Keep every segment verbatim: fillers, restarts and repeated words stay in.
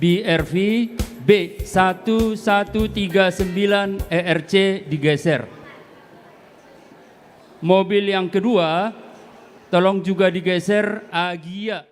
B R V B satu satu tiga sembilan E R C digeser. Mobil yang kedua, tolong juga digeser, Agia.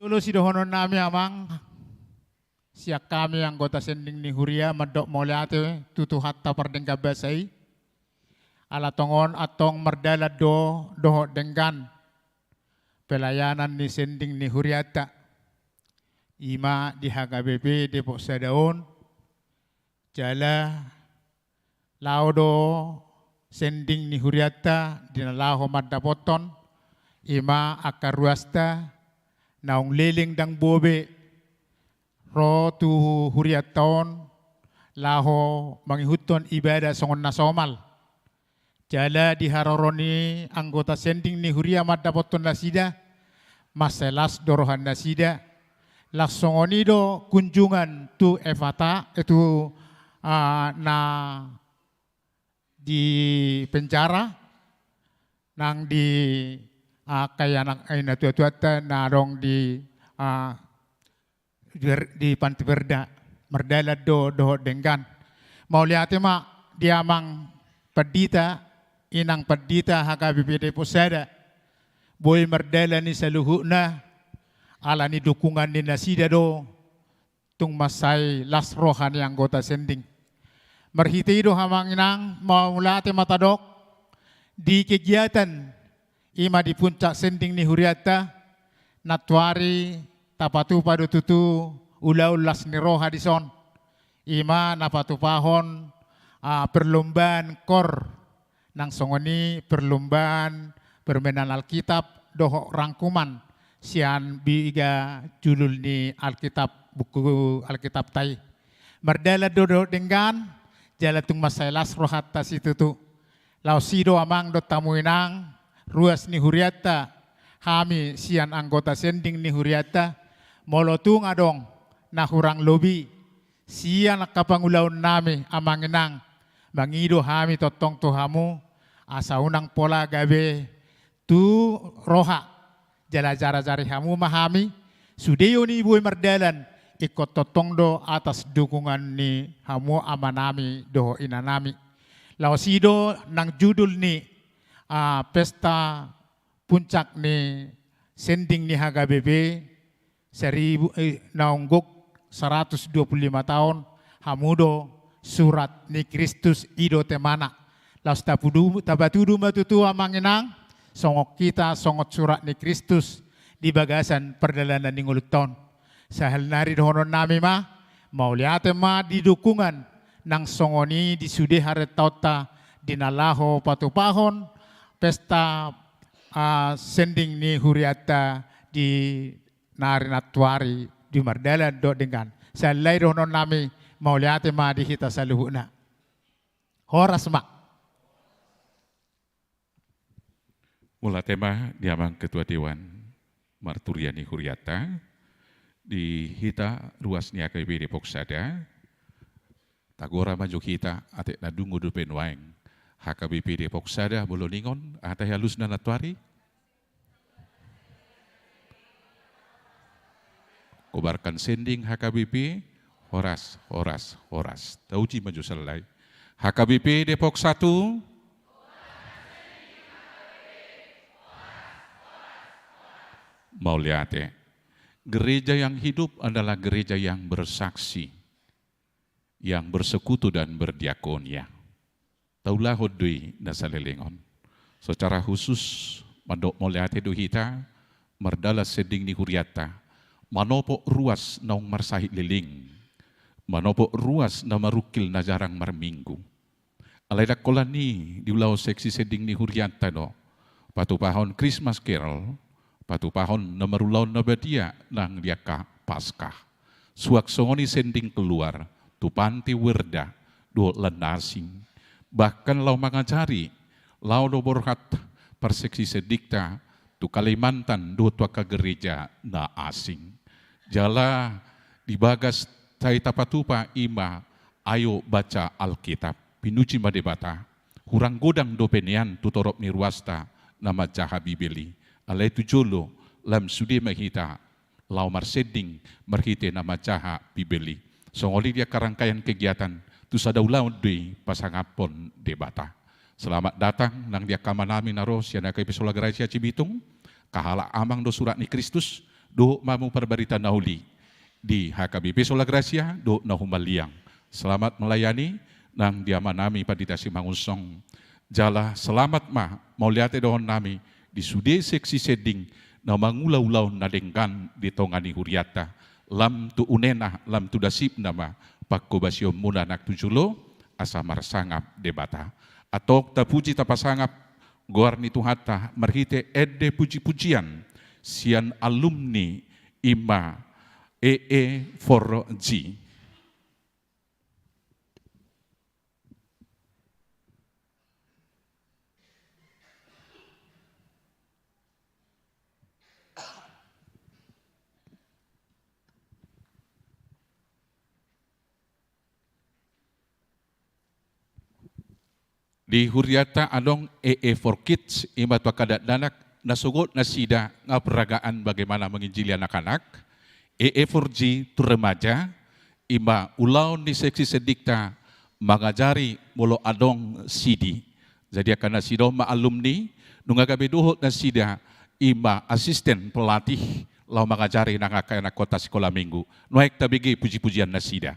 Jolo sidohonon nami amang, sian hami anggota sending ni huria mandok mauliate tu Tuhanta pardenggan basa i. Ala tongon antong mardalan do dohot denggan pelayanan ni sending ni hurianta. Ima di H K B P Depok Sada on, jala laho do sending ni hurianta di na laho mandapothon, ima angka ruasta naung leleng ndang boi be ro tu hurianta on laho mangihuthon ibadah songon na somal. Jala di haroro ni anggota sending ni huria mandapothon nasida, mansai las do roha nasida. Laos songon i do kunjungan tu Efata, eh, tu, ah, na di penjara, nang di, ah, angka anak, eh, natuatuanta na adong di, ah, di, di Panti Berda, mardalan do dohot denggan. Mauliate ma di amang pandita, inang pandita H K B P Depok Sada, boi mardalan i saluhutna, ala ni dukungan ni nasida do tung mansai las roha ni anggota sending. Marhite i do amang inang, mauliate ma tadok di kegiatan, ima di puncak sending ni hurianta, nantuari tapatupa do tutu ulaon las ni roha dison. Ima na patupahon, ah, perlombaan kor, nang songon i perlombaan permainan Alkitab dohot rangkuman sian piga judul ni Alkitab, buku Alkitabta i. Mardalan do dohot denggan, jala tung mansai las rohanta situtu. Laos i do amang dohot hamu inang, ruas ni hurianta, hami sian anggota sending ni hurianta, molo tung adong na hurang lobi sian angka pangulaon nami amang inang, mangido hami tongtong tu hamu, asa unang pola gabe tu roha, jala jarajari hamu ma hami, sude on i boi mardalan, ingkon tongtong do atas dukungan ni hamu amanami dohot inanami. Laos i do nang judul ni, ah, pesta puncak ni sending ni H K B P, seribu, eh, naung gok saratus dua pulu lima taon, hamu do surat ni Kristus, i do temana. Laos tapudu-, tapatudu ma tutu amang inang, songon hita songon surat ni Kristus di bagasan pardalanan ni ngolunta on. Sahalnari dohonon nami ma, mauliate ma di dukungan nang songon i di sude harentaonta di na laho patupahon pesta, ah, sending ni hurianta di nari nantuari di mardalan dohot denggan. Sahali nai dohonon nami, mauliate ma di hita saluhutna. Horas ma. Mauliate ma di amang ketua dewan marturia ni hurianta, di hita ruas ni H K B P Depok Sada. Tagora ma jo hita, atik na dungo dope nuaeng H K B P Depok Sada bolon ingon, aha tahe alusna nantuari? Kobarkan sending H K B P, horas, horas, horas. Tauji ma jo sahali nai. H K B P Depok Satu. Mauliate. Gereja yang hidup adalah gereja yang bersaksi, yang bersekutu dan berdiakonia. Taulahon do i na saleleng on. Secara khusus, mandok mauliate do hita, mardalan sending ni hurianta, manopot ruas naung marsahit leleng, manopot ruas na marungkil na jarang marminggu. Alai ndang holan i di ulaon seksi sending ni hurianta do patupahon Christmas Carol, patupahon na marulaon na badia nang di angka Paskah. Suang songon i sending keluar tu Panti Werda dohot lan na asing. Bahkan laho mangajari, laho do borhat parseksi sendingta tu Kalimantan dohot tu angka gereja na asing. Jala di bagas sai tapatupa ima, ayo baca Alkitab. Pinuji ma Debata. Hurang godang dope nian tu torop ni ruasta na manjaha Bibel i. Alai tu jolo, lam sude ma hita laho marsending marhite na manjaha Bibel i. Songon i di angka rangkaian kegiatan, tu sada ulaon do i pasangaphon Debata. Selamat datang nang di angka amanami na ro sian H K B P Sola Gratia Cibitung, angka halak amang do surat ni Kristus, Dohot ma hamu parbarita na uli di H K B P Sola Gratia dohot na humaliang. Selamat melayani nang di amanami Pandita Simangunsong. Jala selamat ma mauliate dohononnami di sude seksi sending na mangula ulaon na denggan di tonga ni hurianta. Lam tu unena, lam tu dasipna ma panghobasionmuna nang tu jolo, asa marsangap Debata. Antong tapuji tapasangap goar ni Tuhanta marhite ende pujipujian sian alumni i ma E E four G. Di hurianta adong E E four Kids, i ma tu angka dakdanak, na sogot nasida nga peragaan bagaimana menginjili anak-anak. E E four G tu remaja, i ma ulaon ni seksi sendingta mangajari molo adong sidi. Jadi angka nasida on ma alumni, nunga gabe dohot nasida i ma asisten pelatih laho mangajari nang angka anak kota sikola minggu. Nuaeng tabege pujipujian nasida.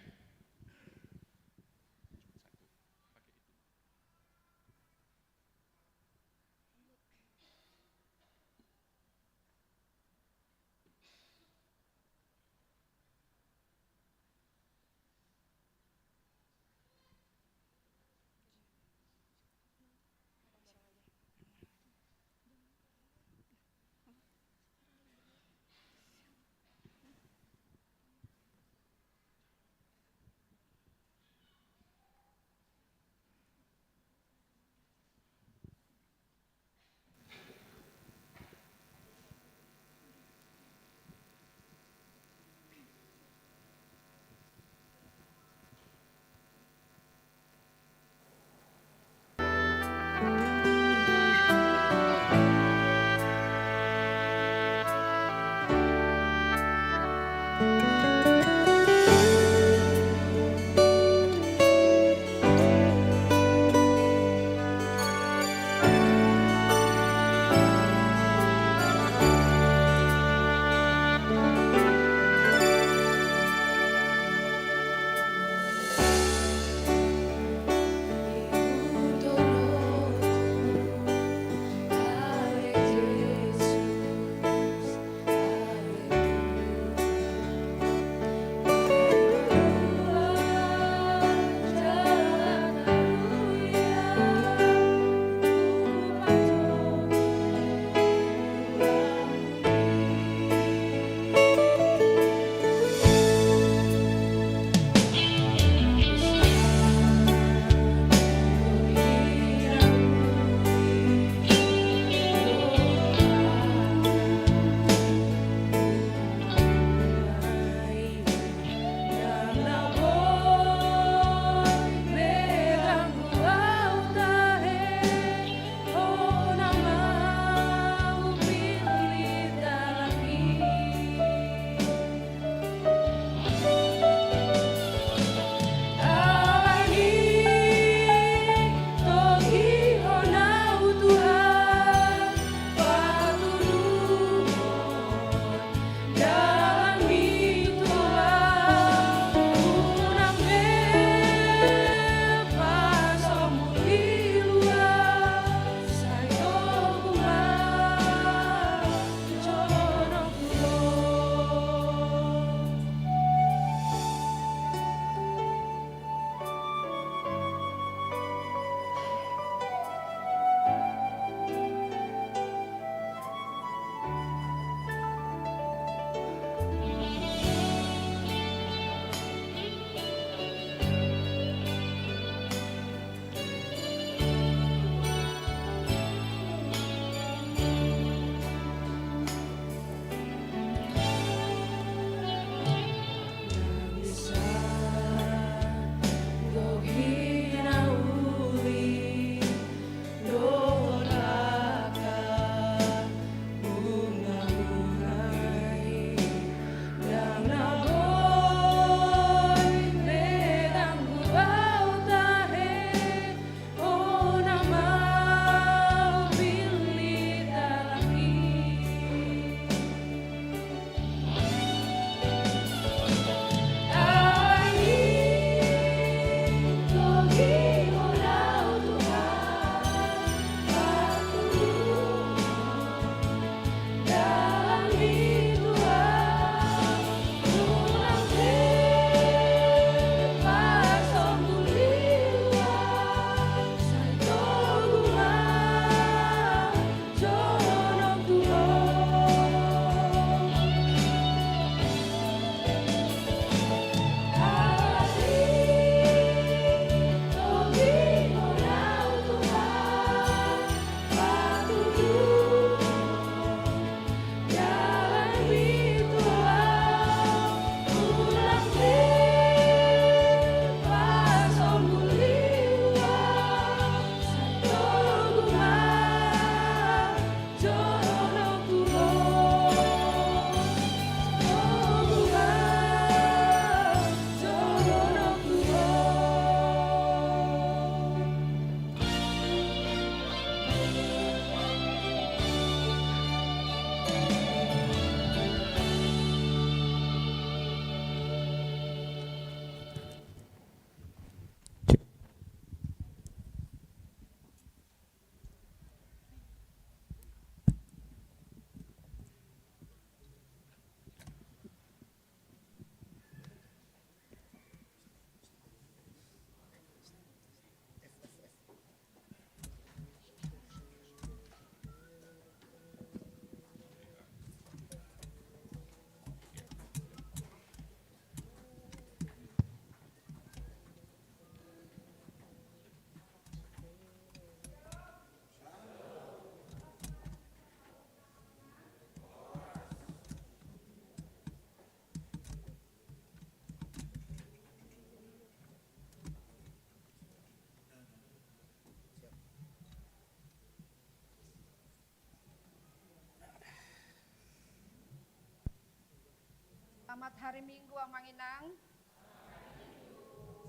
Selamat hari Minggu, Amang Inang.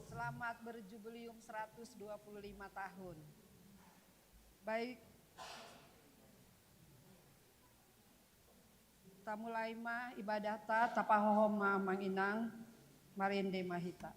Selamat berjubileum seratus dua puluh lima tahun. Baik. Tamulai ma ibadahta, tapahohom ma Amang Inang, marende ma hita.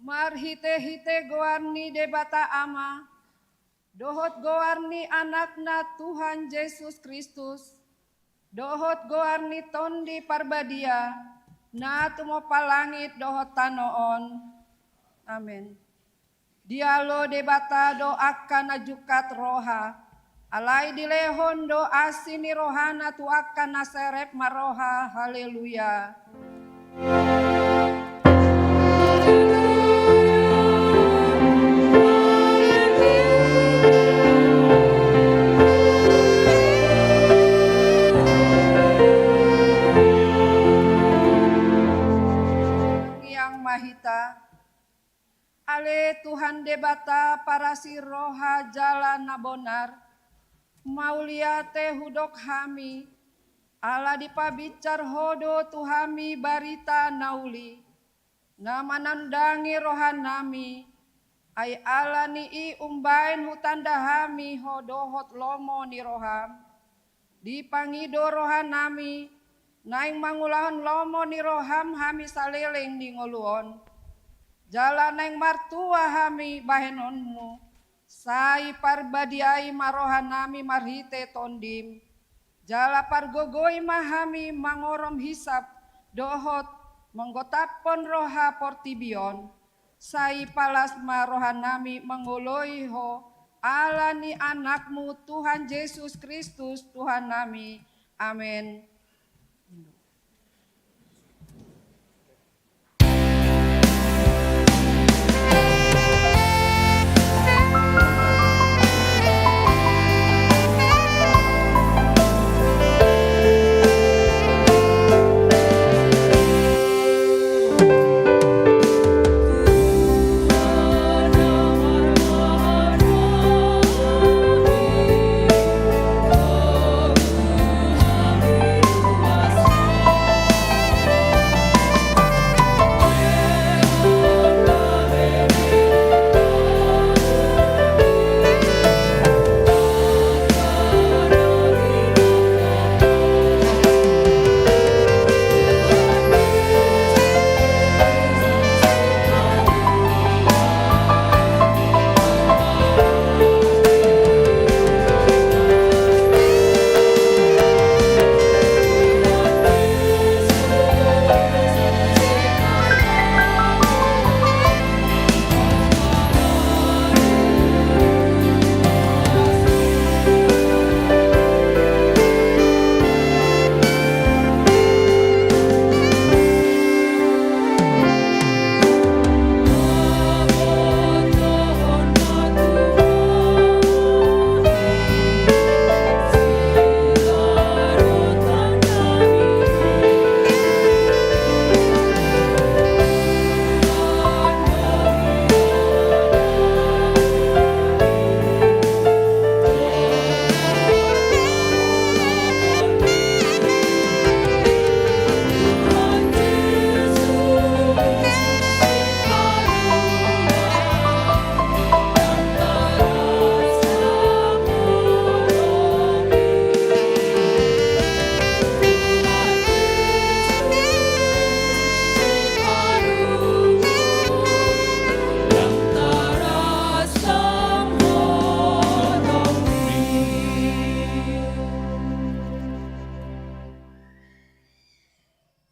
Marhitehite goar ni Debata Ama, dohot goar ni Anakna Tuhan Jesus Kristus, dohot goar ni Tondi Parbadia, na tumompa langit dohot tano on. Amen. Dialo Debata do angka na jungkat roha, alai dilehon do asi ni rohana tu angka na serep marroha. Haleluya. Tuhan Debata parasi roha jala na bonar, mauliate hudok hami, ala dipabinsar Ho do tu hami barita na uli, na manandangi rohanami, ai ala ni i umbahen hutanda hami Ho dohot lomo ni roham. Dipangido rohanami, naeng mangulahon lomo ni roham hami saleleng ni ngolu on. Jala naeng martua hami bahenonmu, sai parbadiai ma rohanami marhite Tondim. Jala pargogoi ma hami mangorom hisap dohot manggotaphon roha portibi on. Sai palas ma rohanami mangoloi Ho, ala ni Anakmu Tuhan Jesus Kristus Tuhannami. Amen.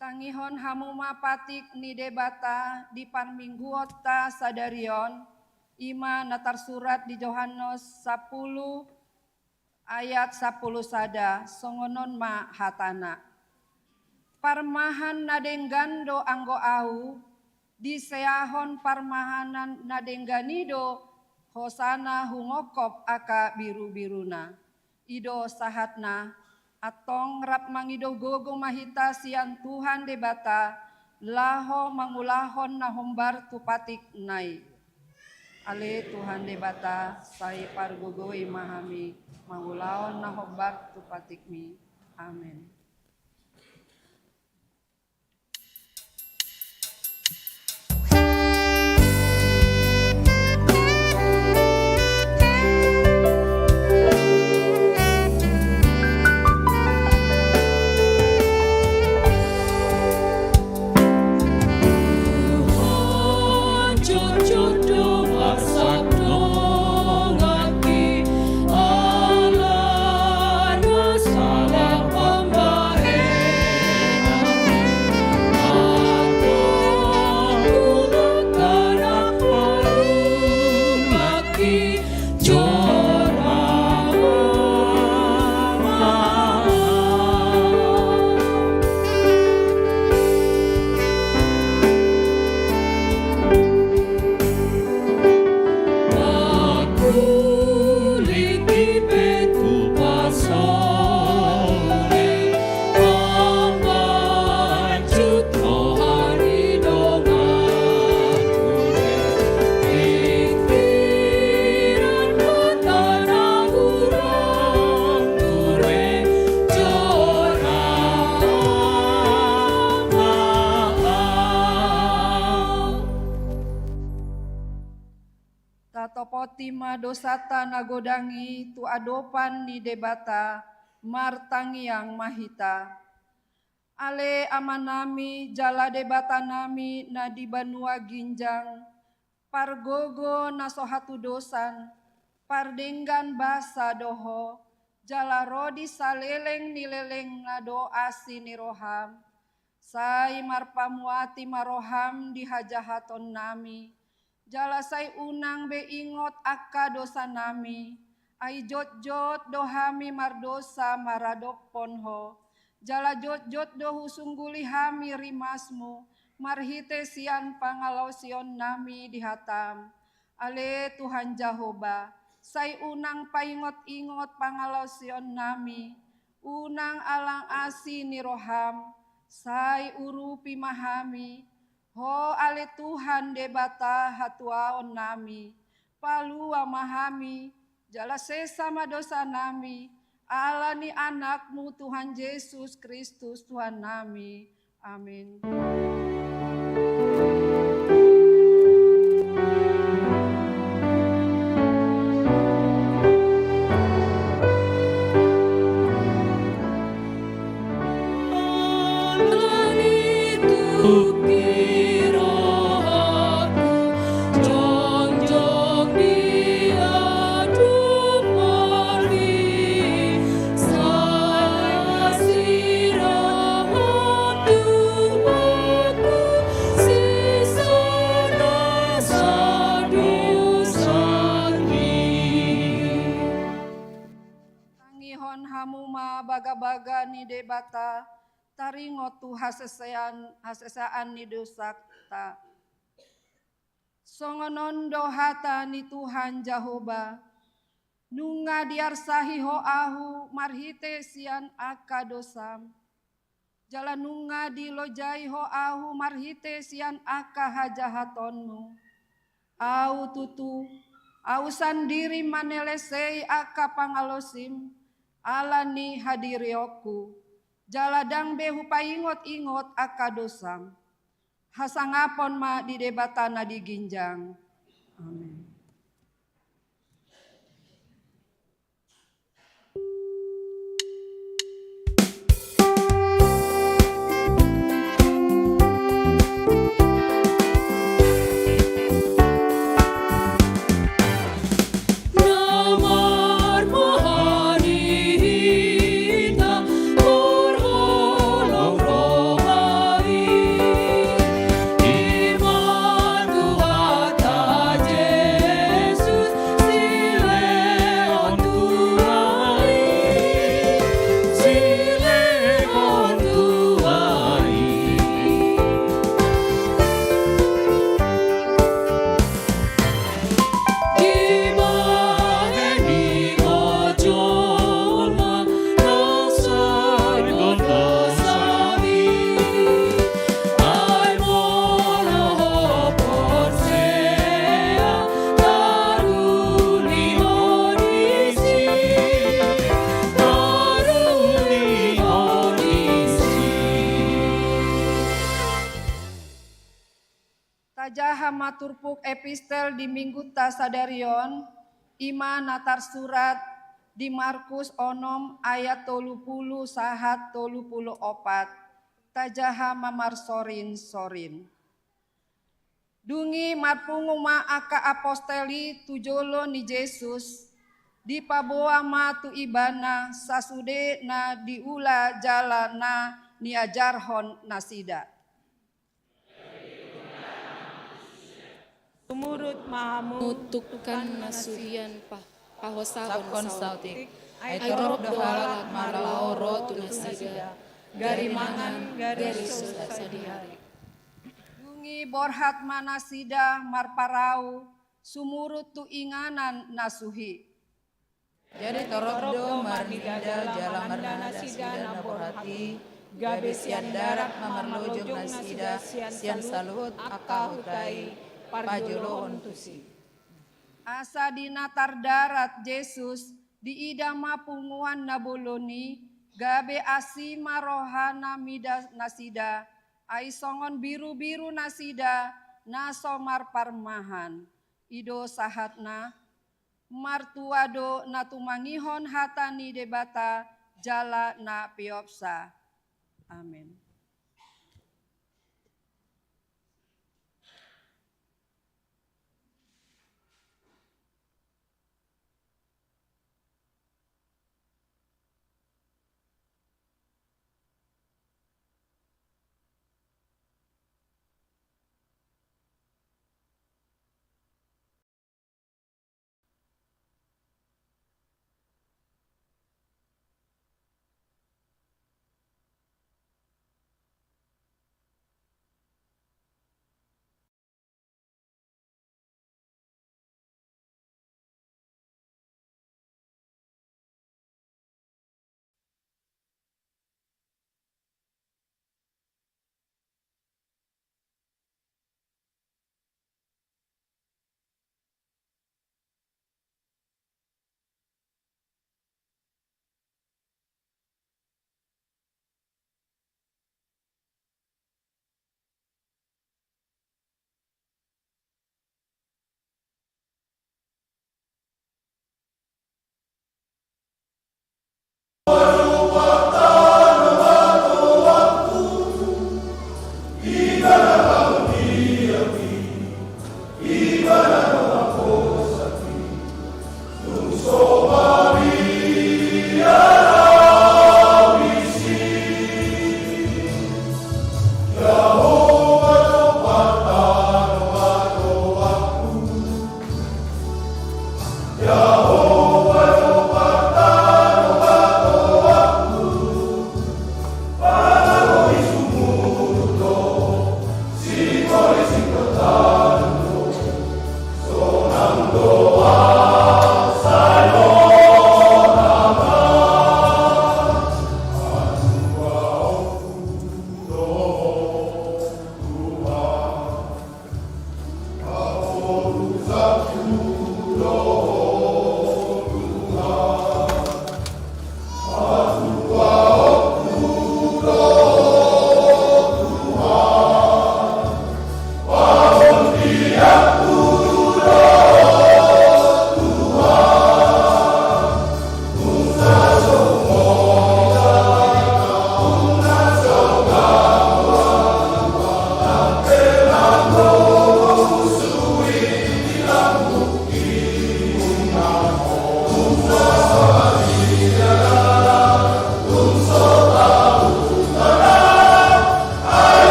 Tangihon hamu ma patik ni Debata di parmingguonta sadari on, i ma na tarsurat di Johannes sampulu ayat sampulu sada, songon on ma hatana. Parmahan na denggan do anggo ahu, diseahon parmahanan na denggan i do hosana hungongkop angka birubiruna. I do sahatna, antong rap mangido gogo ma hita sian Tuhan Debata, laho mangulahon na hombar tu patikna i. Ale Tuhan Debata, sai pargogoi ma hami mangulahon na hombar tu patikmi. Amen. Tatoposi ma dosanta na godang i tu adopan ni Debata, martangiang ma hita. Ale Amanami, jala Debatanami na di banua ginjang, pargogo na so hatudosan, pardenggan basa do Ho, jala ro di saleleng ni lelengna do asi ni roham. Sai marpamuati ma roham di hajahatonnami, jala sai unang be ingot angka dosanami, ai jotjot do hami mardosa maradophon Ho, jala jotjot do husungguli hami rimasmu, marhite sian pangalaosionnami di hatam. Ale Tuhan Jahowa, sai unang paingot-ingot pangalaosionnami, unang alang asi ni roham, sai urupi ma hami, Ho ale Tuhan Debata hatuaonnami, palua ma hami, jala sesa ma dosanami, ala ni Anakmu Tuhan Jesus Kristus Tuhannami. Amin. Tangihon hamu ma bagabaga ni Debata, taringot tu hasesean, hasesaan ni dosanta. Songon on do hata ni Tuhan Jahowa, nunga diarsahi Ho ahu marhite sian angka dosam, jala nunga dilojai Ho ahu marhite sian angka hajahatonmu. Ahu tutu, ahu sandiri manelesei angka pangalosim, ala ni hadirionku, jala ndang be hupaingot-ingot angka dosam. Hasangapon ma di Debata na di ginjang. Amin. Tajaha ma turpuk epistel di Minggunta sadari on, i ma na tarsurat di Markus onom ayat tolu pulu sahat tolu pulu opat. Tajaha ma marsorin-sorin. Dung i marpungu ma angka apostel i tu jolo ni Jesus, dipaboa ma tu Ibana sasude na niula jala na niajarhon nasida. Sumurut ma hamu, tungkan na suhian pa-, pahoshon saotik. Ai torop do halak na laho ro tu nasida, gari mangan, gari so sadihari. Dung i borhat ma nasida marparau, sumurut tu inganan na suhi. Jadi torop do marninda jala marnanda nasida na borhat i, gabe sian darat ma marlojong nasida sian saluhut angka huta i parjolohon tusi. Asa di na tardarat Jesus, diida ma punguan na bolon i, gabe asi ma rohana mida nasida, ai songon birubiru nasida na so marparmahan. i do sahatna. Martua do na tumangihon hata ni Debata jala na peopsa. Amen.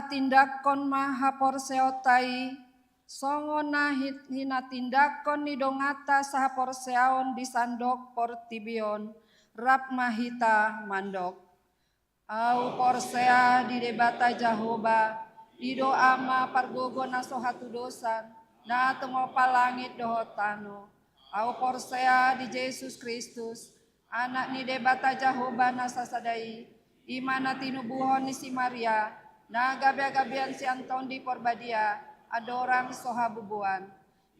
Tindanghon ma haporseaonta i, songon na hi-, hinatindanghon ni donganta sahaporseaon di sandok portibi on, rap ma hita mandok. Ahu porsea di Debata Jahowa, i do Ama pargogo na so hatudosan, na tumompa langit dohot tano. Ahu porsea di Jesus Kristus, Anak ni Debata Jahowa na sasada i, i ma na tinubuhon ni si Maria, na gabegabean sian Tondi Porbadia, andorang so habubuan.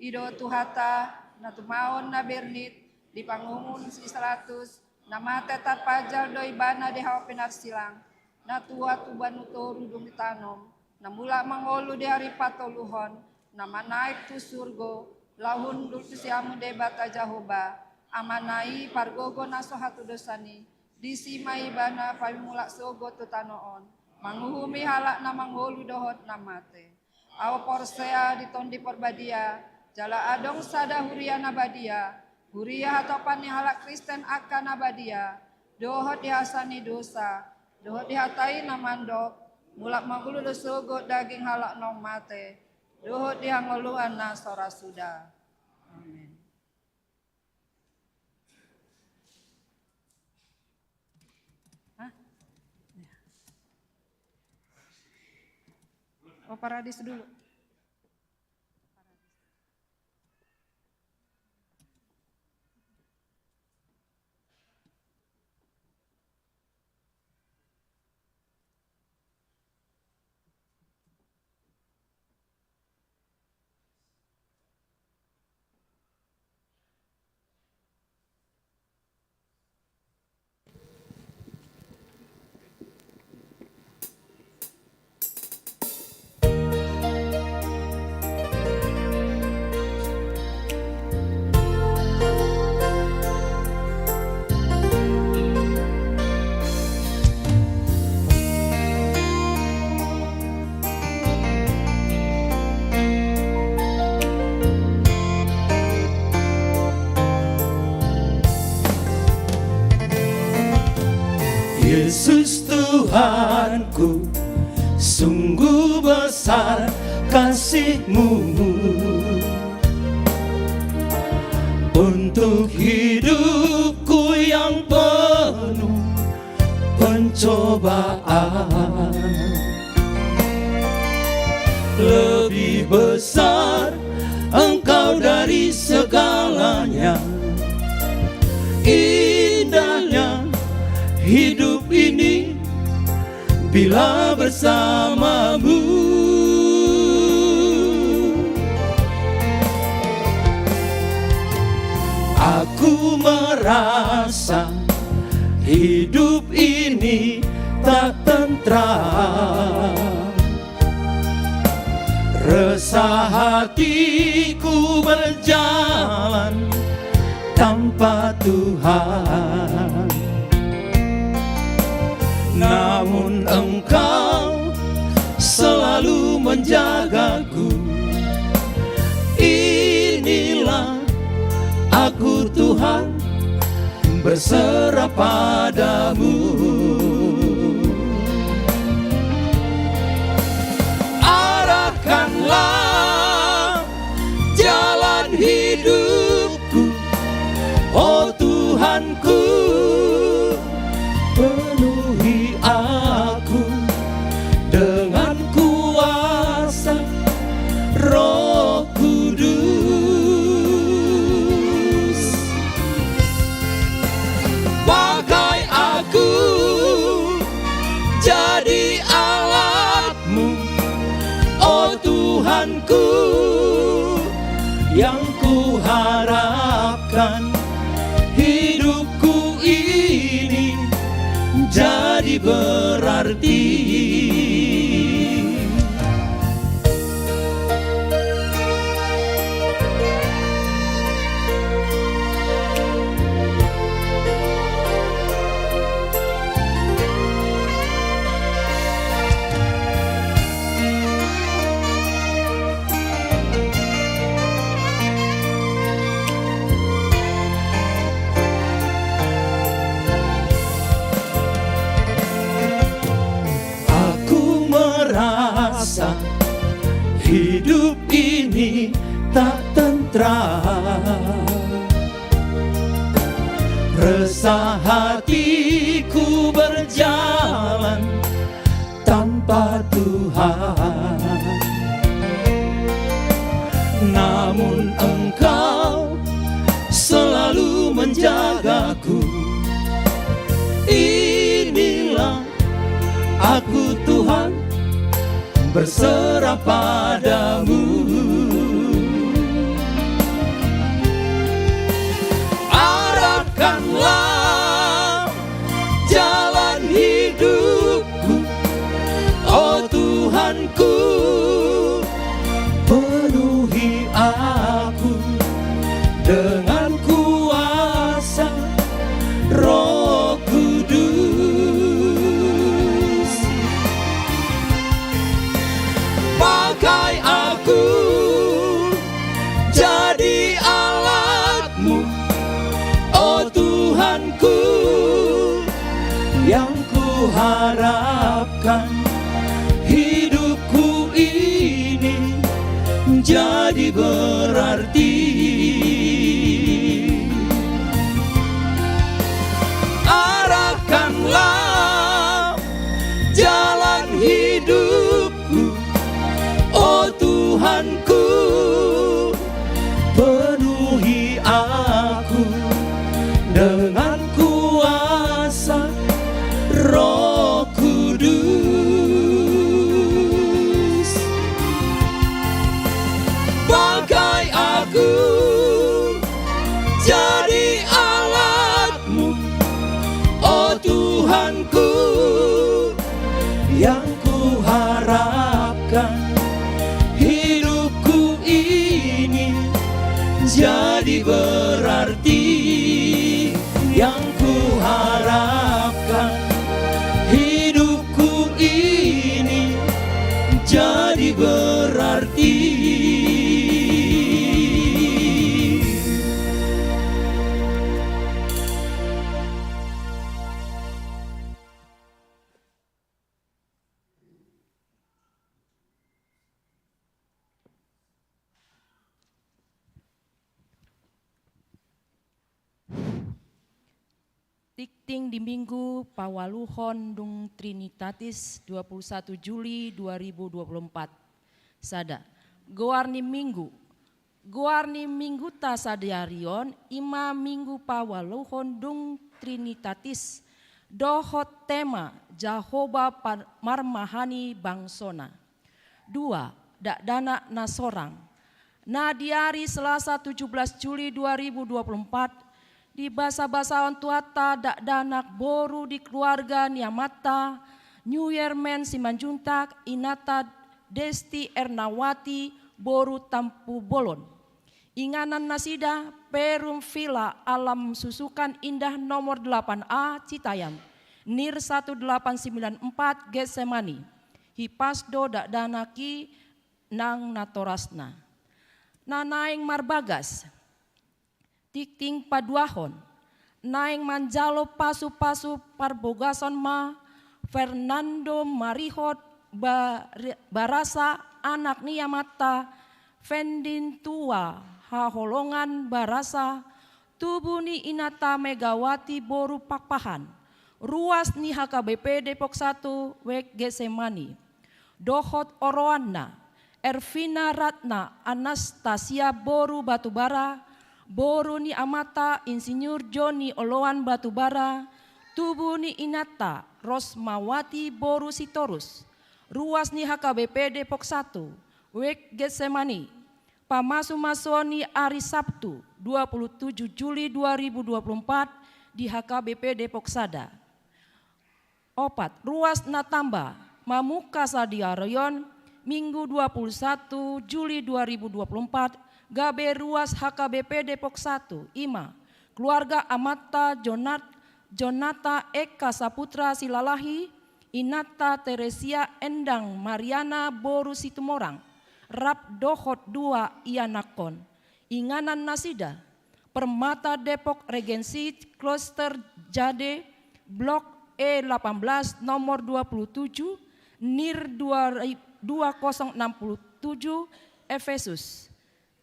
I do Tuhanta, na tumaon na bernit, di panguhuman si Pilatus, na mate tarpanjal do ibana di hau pinarsilang, na tua tu banua toru dung ditanom, na mulak mangolu di ari patoluhon, na manaek tu surgo, laho hundul tu siamun Debata Jahowa, Amana i pargogo na so hatudosan i, disi ma ibana paimulak sogot tu tano on, manguhumi halak na mangolu dohot na mate. Ahu porsea di Tondi Porbadia, jala adong sada huria na badia, huria hatopan ni halak Kristen angka na badia, dohot di hasesaan ni dosa, dohot di hata i na mandok, mulak mangolu do sogot daging halak naung mate, dohot di hangoluan na so ra suda. Amin. Hah? Ya. Oh, Parades dulu. Yesus Tuhanku, sungguh besar kasih-Mu untuk hidupku yang penuh pencobaan. Lebih besar Engkau dari segalanya. Indahnya hidup ini bila bersama-Mu. Aku merasa hidup ini tak tentram. Resah hatiku berjalan tanpa Tuhan. Namun Engkau selalu menjagaku. Inilah aku, Tuhan, berserah pada-Mu. Arahkanlah jalan hidupku, oh Tuhanku. Penuhi aku dengan kuasa Roh Kudus. Pakai aku jadi alat-Mu, oh Tuhanku, yang kuharapkan hidupku ini jadi berarti. Aku Resah hatiku berjalan tanpa Tuhan. Namun Engkau selalu menjagaku. Inilah aku, Tuhan, berserah padamu. Arahkanlah jalan hidupku, oh Tuhanku. Penuhi aku dengan kuasa Roh Kudus. Pakai aku jadi alatmu, oh Tuhanku, yang kuharapkan hidupku ini jadi berarti. Arahkanlah jalan hidupku, oh Tuhanku, penuhi aku dengan kuasa Roh Kudus. Pakai aku jadi alatmu, oh Tuhanku, yang kuharapkan hidupku ini jadi berarti. Yang kuharapkan hidupku ini jadi berarti. Tingting di Minggu paualuhon dung Trinitatis, dua puluh satu Juli dua ribu dua puluh empat. Sada. Goar ni Minggu. Goar ni Mingguta sadarion i ma Minggu paualuhon dung Trinitatis, dohot tema Jahowa pa-, marmahani bangsona. Dua, dakdanak na sorang. Na di ari Selasa tujuh belas Juli dua ribu dua puluh empat, dibasabasahon Tuhanta dakdanak boru di keluarga ni amanta, New Year Man Simanjuntak, inanta Desti Ernawati, boru Tampubolon. Inganan nasida Perum Villa Alam Susukan Indah nomor delapan A Citayam, nir satu delapan sembilan empat Getsemani. Hipas do dakdanak i nang natorasna. Na naeng marbagas. Tingting paduahon. Naeng manjalo pasupasu parbogason ma Fernando Marihot Ba-, Barasa, anak ni amanta Fendintua Haholongan Barasa, tubu ni inanta Megawati boru Pakpahan, ruas ni H K B P Depok satu, Wek Getsemani. Dohot oroanna, Ervina Ratna Anastasia boru Batubara, boru ni amanta Insinyur Joni Oloan Batubara, tubu ni inanta Rosmawati boru Sitorus, ruas ni H K B P Depok satu, Wek Getsemani, pamasumasuon ni ari Sabtu, dua puluh tujuh Juli dua ribu dua puluh empat, di H K B P Depok sada. Opat, ruas na tamba, mamungka sadarion, Minggu dua puluh satu Juli dua ribu dua puluh empat, gabe ruas H K B P Depok satu, i ma, keluarga amanta Jonat-, Jonata Eka Saputra Silalahi, inanta Teresia Endang Mariana boru Situmorang, rap dohot dua ianakhon. Inganan nasida, Permata Depok Regency Kloster Jade, Blok E delapan belas, nomor dua puluh tujuh, nir dua, dua kosong enam puluh tujuh, Efesus.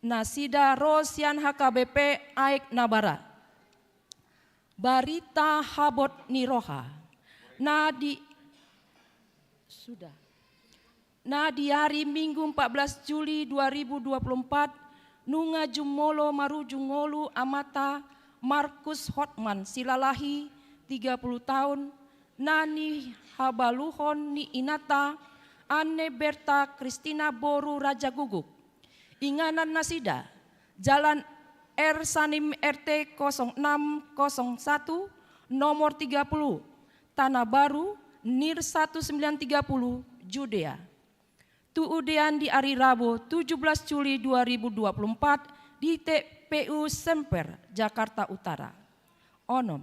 nasida ro sian H K B P Aek Nabara. Barita habot ni roha. Na di, sudah. Na di ari Minggu empat belas Juli dua ribu dua puluh empat, nunga jumolo marujung ngolu amanta Markus Hotman Silalahi, tiga puluh tahun, na nihabaluhon ni inanta Anne Berta Kristina boru Rajaguguk. Inganan nasida, Jalan R Sanim R T kosong enam kosong satu, nomor tiga puluh, Tanah Baru, nir satu sembilan tiga puluh, Judea. Tuudean di ari Rabu tujuh belas Juli dua ribu dua puluh empat di T P U Semper, Jakarta Utara. Onom.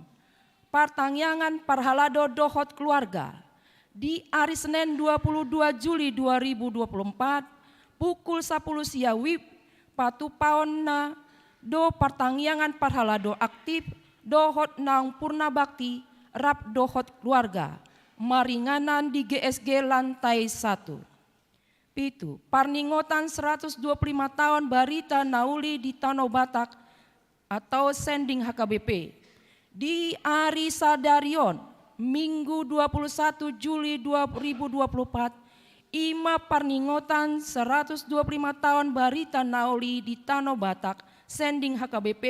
Partangiangan parhalado dohot keluarga. Di ari Senen dua puluh dua Juli dua ribu dua puluh empat, pukul sapuluh sia WIB, patupaonna do partangiangan parhalado aktif dohot naung purna bakti rap dohot keluarga, maringanan di G S G lantai satu. Pitu, parningotan seratus dua puluh lima taon barita na uli di Tano Batak atau sending H K B P. Di ari sadari on, Minggu dua puluh satu Juli dua ribu dua puluh empat, i ma parningotan seratus dua puluh lima taon barita na uli di Tano Batak, sending H K B P,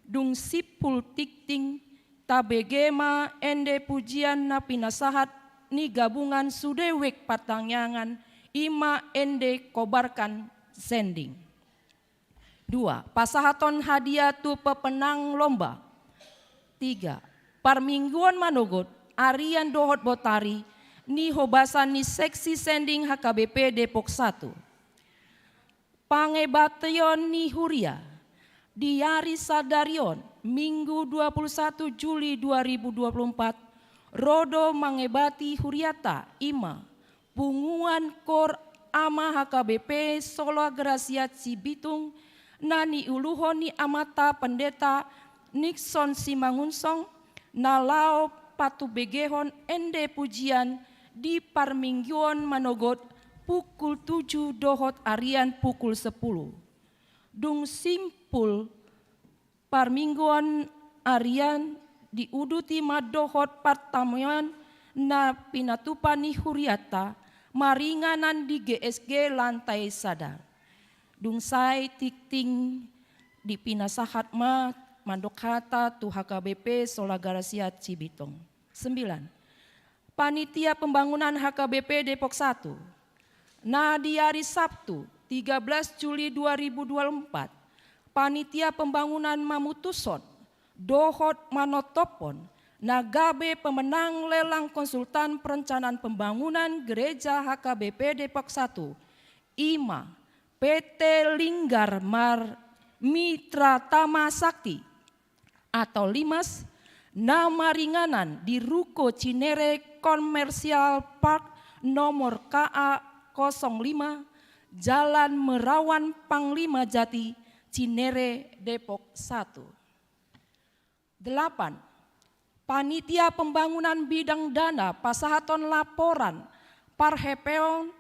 dung simpul tingting, tabege ma ende pujian na pinasahat ni gabungan sude wijk partangiangan, i ma ende kobarkan sending. Dua, pasahaton hadiah tu pemenang lomba. Tiga, parmingguon manogot, arian dohot botari ni hobasan ni seksi sending H K B P Depok satu. Pangebation ni huria. Di ari sadari on, Minggu dua puluh satu Juli dua ribu dua puluh empat, ro do mangebati huriata, i ma punguan kor Ama H K B P Sola Gratia Cibitung, na niuluhon ni amanta Pendeta Nixon Simangunsong, na laho patubegehon ende pujian di parmingguon manogot pukul tujuh dohot arian pukul sepuluh. Dung simpul parmingguon arian diuduti ma dohot partamuan na pinatupa ni huriata maringanan di G S G lantai sada. Dung sae tingting dipinasahat ma mandok hata tu H K B P Sola Gratia Cibitung. Sembilan. Panitia Pembangunan H K B P Depok satu. Na di ari Sabtu, tiga belas Juli dua ribu dua puluh empat, Panitia Pembangunan mamutushon dohot manotophon na gabe pemenang lelang konsultan perencanaan pembangunan Gereja H K B P Depok satu, i ma P T Linggar Mar Mitra Tama Sakti atau Limas, na maringanan di Ruko Cinere Commercial Park nomor K A kosong lima, Jalan Merawan Panglima Jati, Cinere, Depok satu. Delapan. Panitia Pembangunan Bidang Dana pasahaton laporan parhepeon,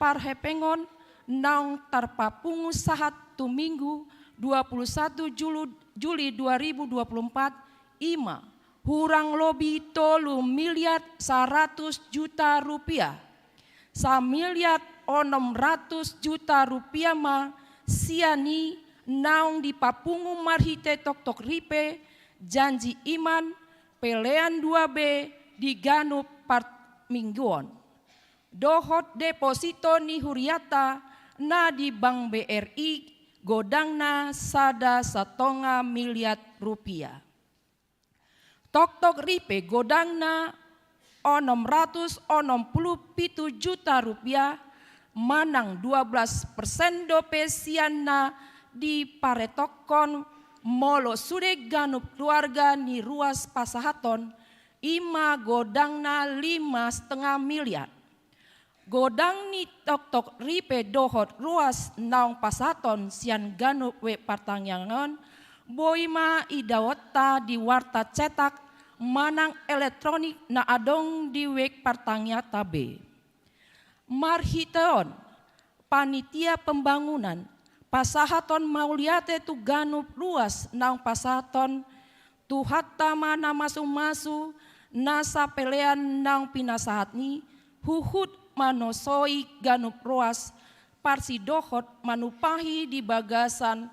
parhepengon naung tarpapungu sahat tu Minggu dua puluh satu Julu-, Juli dua ribu dua puluh empat, i ma hurang lobi tolu miliar saratus juta rupiah. Samiliar onom ratus juta rupiah ma sian i naung dipapungu marhite toktok ripe, janji iman, pelean dua B di ganup parmingguon dohot deposito ni huriata na di Bank B R I, godangna sada satonga miliar rupiah. Toktok ripe godangna onom ratus onom pulu pitu juta rupiah, manang dua belas persen dope sian na diparetokkon molo sude ganup keluarga ni ruas pasahaton, i ma godangna lima setengah miliar. Godang ni toktok ripe dohot ruas naung pasahaton sian ganup wijk partangiangan on, boi ma idaonta di warta cetak manang elektronik na adong di wijk partangianganta be. Marhite on, panitia pembangunan Pasahaton mauliate tu ganup ruas naung pasahathon Tuhanta ma na masumasu na sapelean naung pinasahatNi, huhut manosoi ganup ruas parsidohot manumpahi di bagasan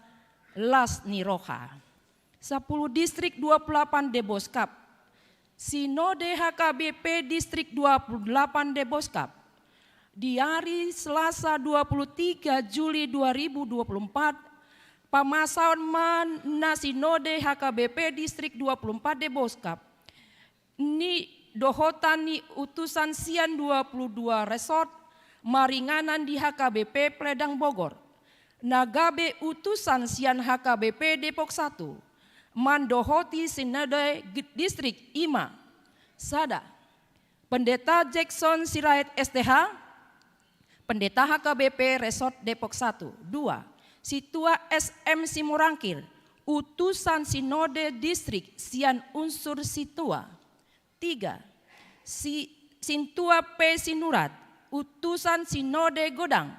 las ni roha. Sapuluh distrik dua puluh delapan Deboskap. Sinode H K B P Distrik dua puluh delapan Deboskap. Di ari Selasa dua puluh tiga Juli dua ribu dua puluh empat, pamasaon ma na Sinode H K B P Distrik dua puluh empat Deboskap ni dohotan ni utusan sian dua puluh dua resort maringanan di H K B P Peledang Bogor, na gabe utusan sian H K B P Depok satu, mandohoti Sinode G-, Distrik i ma: sada, Pendeta Jackson Sirait S T H, Pendeta H K B P Resort Depok satu. Dua, Sintua S M Simorangkir, utusan Sinode Distrik sian unsur Sintua. Tiga, Si-, Sintua P Sinurat, utusan Sinode Godang.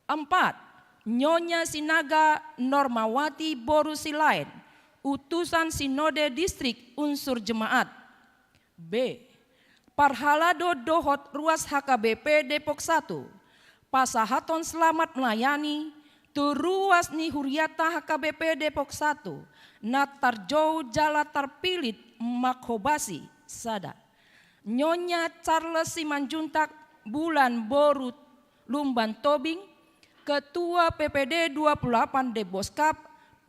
Empat, Nyonya Sinaga Normawati boru Silaen, utusan Sinode Distrik unsur jemaat. B, parhalado dohot ruas H K B P Depok satu, pasahaton selamat melayani tu ruas ni hurianta H K B P Depok satu, na tarjou jala tarpilit manghobasi: sada, Nyonya Charles Simanjuntak Bulan boru Lumban Tobing, Ketua P P D dua puluh delapan Deboskap,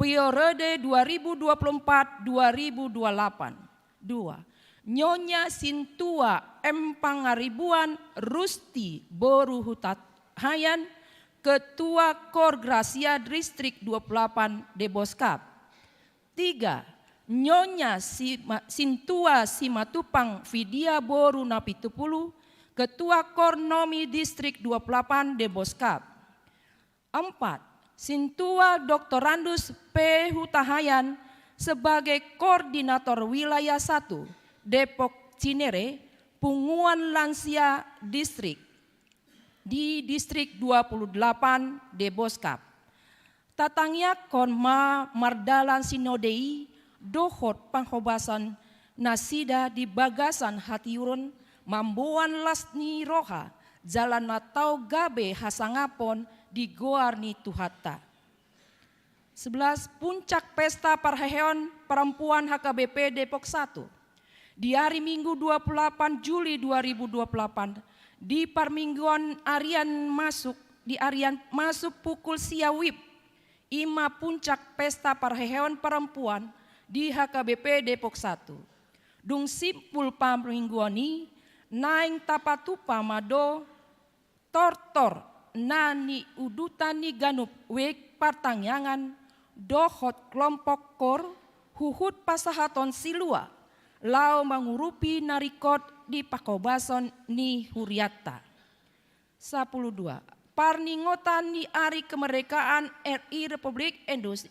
periode dua ribu dua puluh empat dua ribu dua puluh delapan. Dua, Nyonya Sintua M Pangaribuan Rusti boru Hutahaean, Ketua Kor Gratia Distrik dua puluh delapan Deboskap. Tiga, Nyonya Sima-, Sintua Simatupang Fidia boru Napitupulu, Ketua Kor Nomi Distrik dua puluh delapan Deboskap. Empat, Sintua Doktorandus P Hutahaean sebagai Koordinator Wilayah satu Depok Cinere, Punguan Lansia Distrik, di Distrik dua puluh delapan Deboskap. Tatangiangkon ma mardalan sinode i dohot panghobasan nasida di bagasan hatiuron, mamboan las ni roha, jala na tau gabe hasangapon di goar ni Tuhanta. Sebelas, Puncak Pesta Parheheon Perempuan H K B P Depok satu. Di ari Minggu dua puluh delapan Juli dua ribu dua puluh delapan, di parmingguan arian masuk, di arian masuk pukul sia WIB, i ma Puncak Pesta Parheheon Perempuan di H K B P Depok satu. Dung simpul parmingguan i, naeng tapatupa ma do tortor na niudutan ni ganup wijk partangiangan dohot kelompok kor, huhut pasahaton silua laho mangurupi na ringkot di panghobasan ni hurianta. Sapuluh dua. Parningotan ni Ari Kemerdekaan R I Republik Indonesia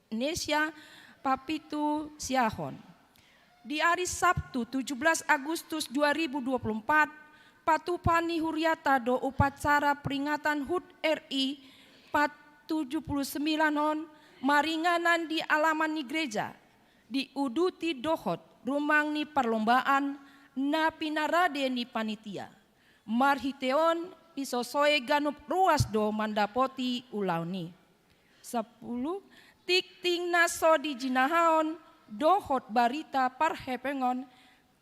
Indonesia, papitu siahon. Di ari Sabtu tujuh belas Agustus dua ribu dua puluh empat, patupa ni hurianta do upacara peringatan hut R I patujuh puluh sembilan on maringanan di alaman ni gereja, diuduti dohot rumang ni parlombaan na pinarade ni panitia. Marhite on, disosohon ganup ruas do mandapoti ulaon i. Sapuluh, tingting na so dijinahaon dohot barita parhepengon,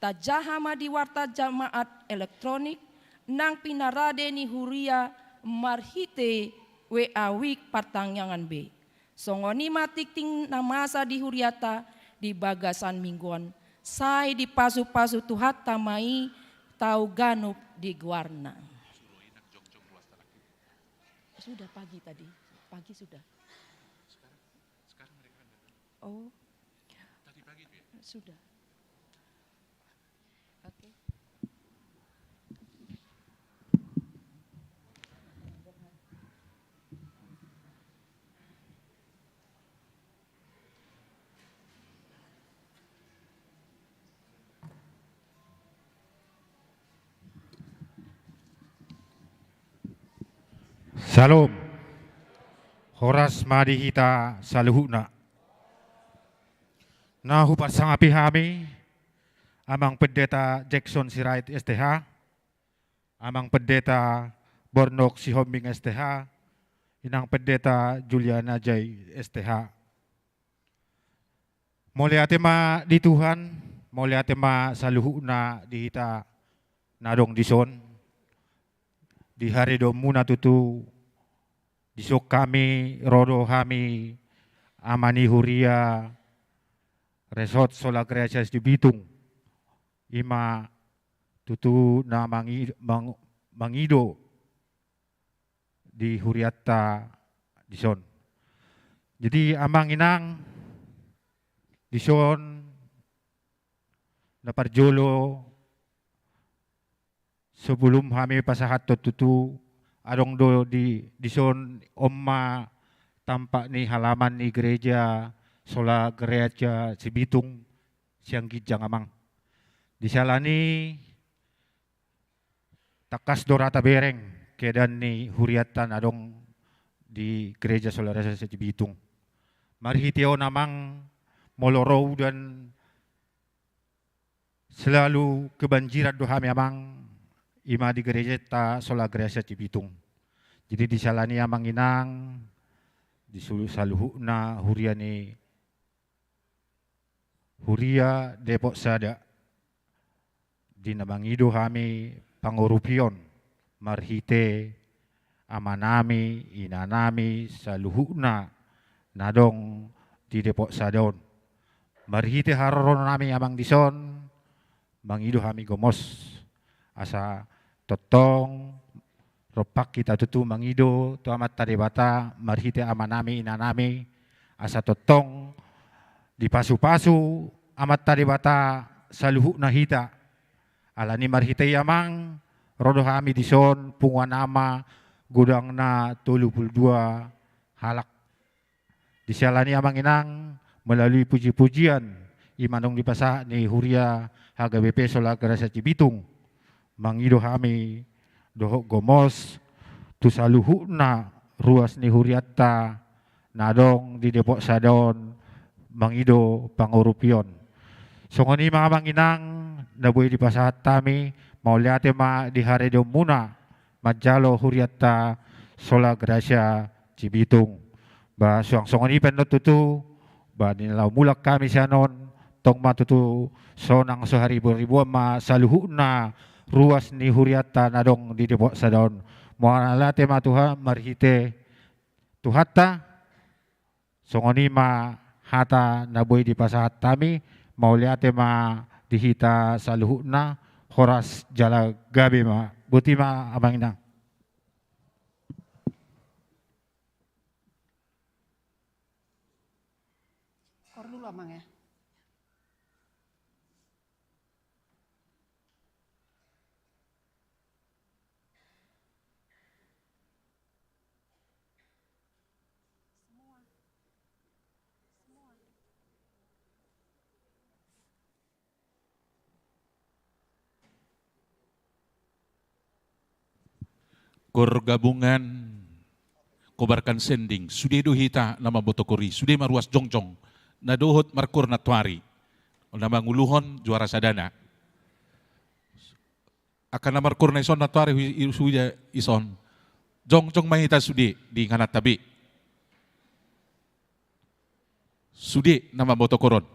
tajaha ma di warta jamaat elektronik, nang pinarade ni huria marhite W A wijk partangiangan be. Songon i ma tingting na masa di hurianta di bagasan minggu on, sai dipasupasu Tuhanta ma i tau ganup di goarna. Sudah pagi tadi, pagi sudah. Sekarang, sekarang mereka kan datang. Oh. Tadi pagi itu ya? Sudah. Oke. Shalom. Horas ma di hita saluhutna. Na huparsangapi hami, Amang Pendeta Jackson Sirait S T H, Amang Pendeta Bornok Sihombing S T H, Inang Pendeta Juliana Jai S T H. Mauliate ma di Tuhan, mauliate ma saluhutna di hita na adong dison. Di haridonmuna tutu, dison hami, ro do hami, ama ni huria, Resort Sola Gratia Sibitung. Ima tutu na mangi-, mang-, mangido di hurianta dison. Jadi, Amang Inang, dison na parjolo, sebelum hami pasahathon tutu, adong do di, dison, on ma tampak ni halaman ni gereja Sola Gratia Sibitung sian ginjang, Amang. Di siala ni i, tangkas do ra tabereng keadaan ni hurianta na adong di Gereja Sola Gratia Sibitung. Marhite on, Amang, molo ro udan, selalu kebanjiran do hami, Amang, ima di gerejanta Sola Gratia Sibitung. Jadi, di siala ni i, Amang Inang, di sulu-, saluhutna huria ni, huria Depok Sada, di na mangido hami pangurupion marhite amanami, inanami, saluhutna na adong di Depok Sada on. Marhite haroro nami, Amang, dison, mangido hami gomos, asa tongtong rompak hita tutu mangido tu Amanta Debata marhite amanami, inanami, asa tongtong dipasupasu Amanta Debata saluhutna hita. Alani marhite i, Amang, ro do hami dison, punguan ama, godangna tolu pulu dua halak. Di siala ni i, Amang Inang, melalui puji-pujian i ma naung dipasahat ni huria H G B P Sola Gratia Sibitung, mangido hami dohot gomos tu saluhutna ruas ni hurianta na adong di Depok Sada on, mangido pangurupion. Songon i ma, Amang Inang, na boi dipasahat hami, mauliate ma di haridonmuna manjalo hurianta Sola Gratia Sibitung. Ba suang songon i pe annon tutu, ba di na laho mulak hami sian on, tong ma tutu sonang so hariburiburan ma saluhutna ruas ni hurianta na adong di Depok Sada on. Mauliate ma Tuhan marhite Tuhanta. Songon i ma hata na boi dipasahat hami, mauliate ma di hita saluhutna, horas jala gabe ma. Boti ma, Amang Inang. Kor dulu, Amang, ya. Koor gabungan, kobarkan sending, sude do hita na mamboto koor i, sude ma ruas jongjong na dohot markoor nantoari. Na manguluhon juara sadana. Angka na markoor na ison nantoari hu-, i-, huja ison. Jongjong ma hita sude di ingananta be. Sude na mamboto koor on.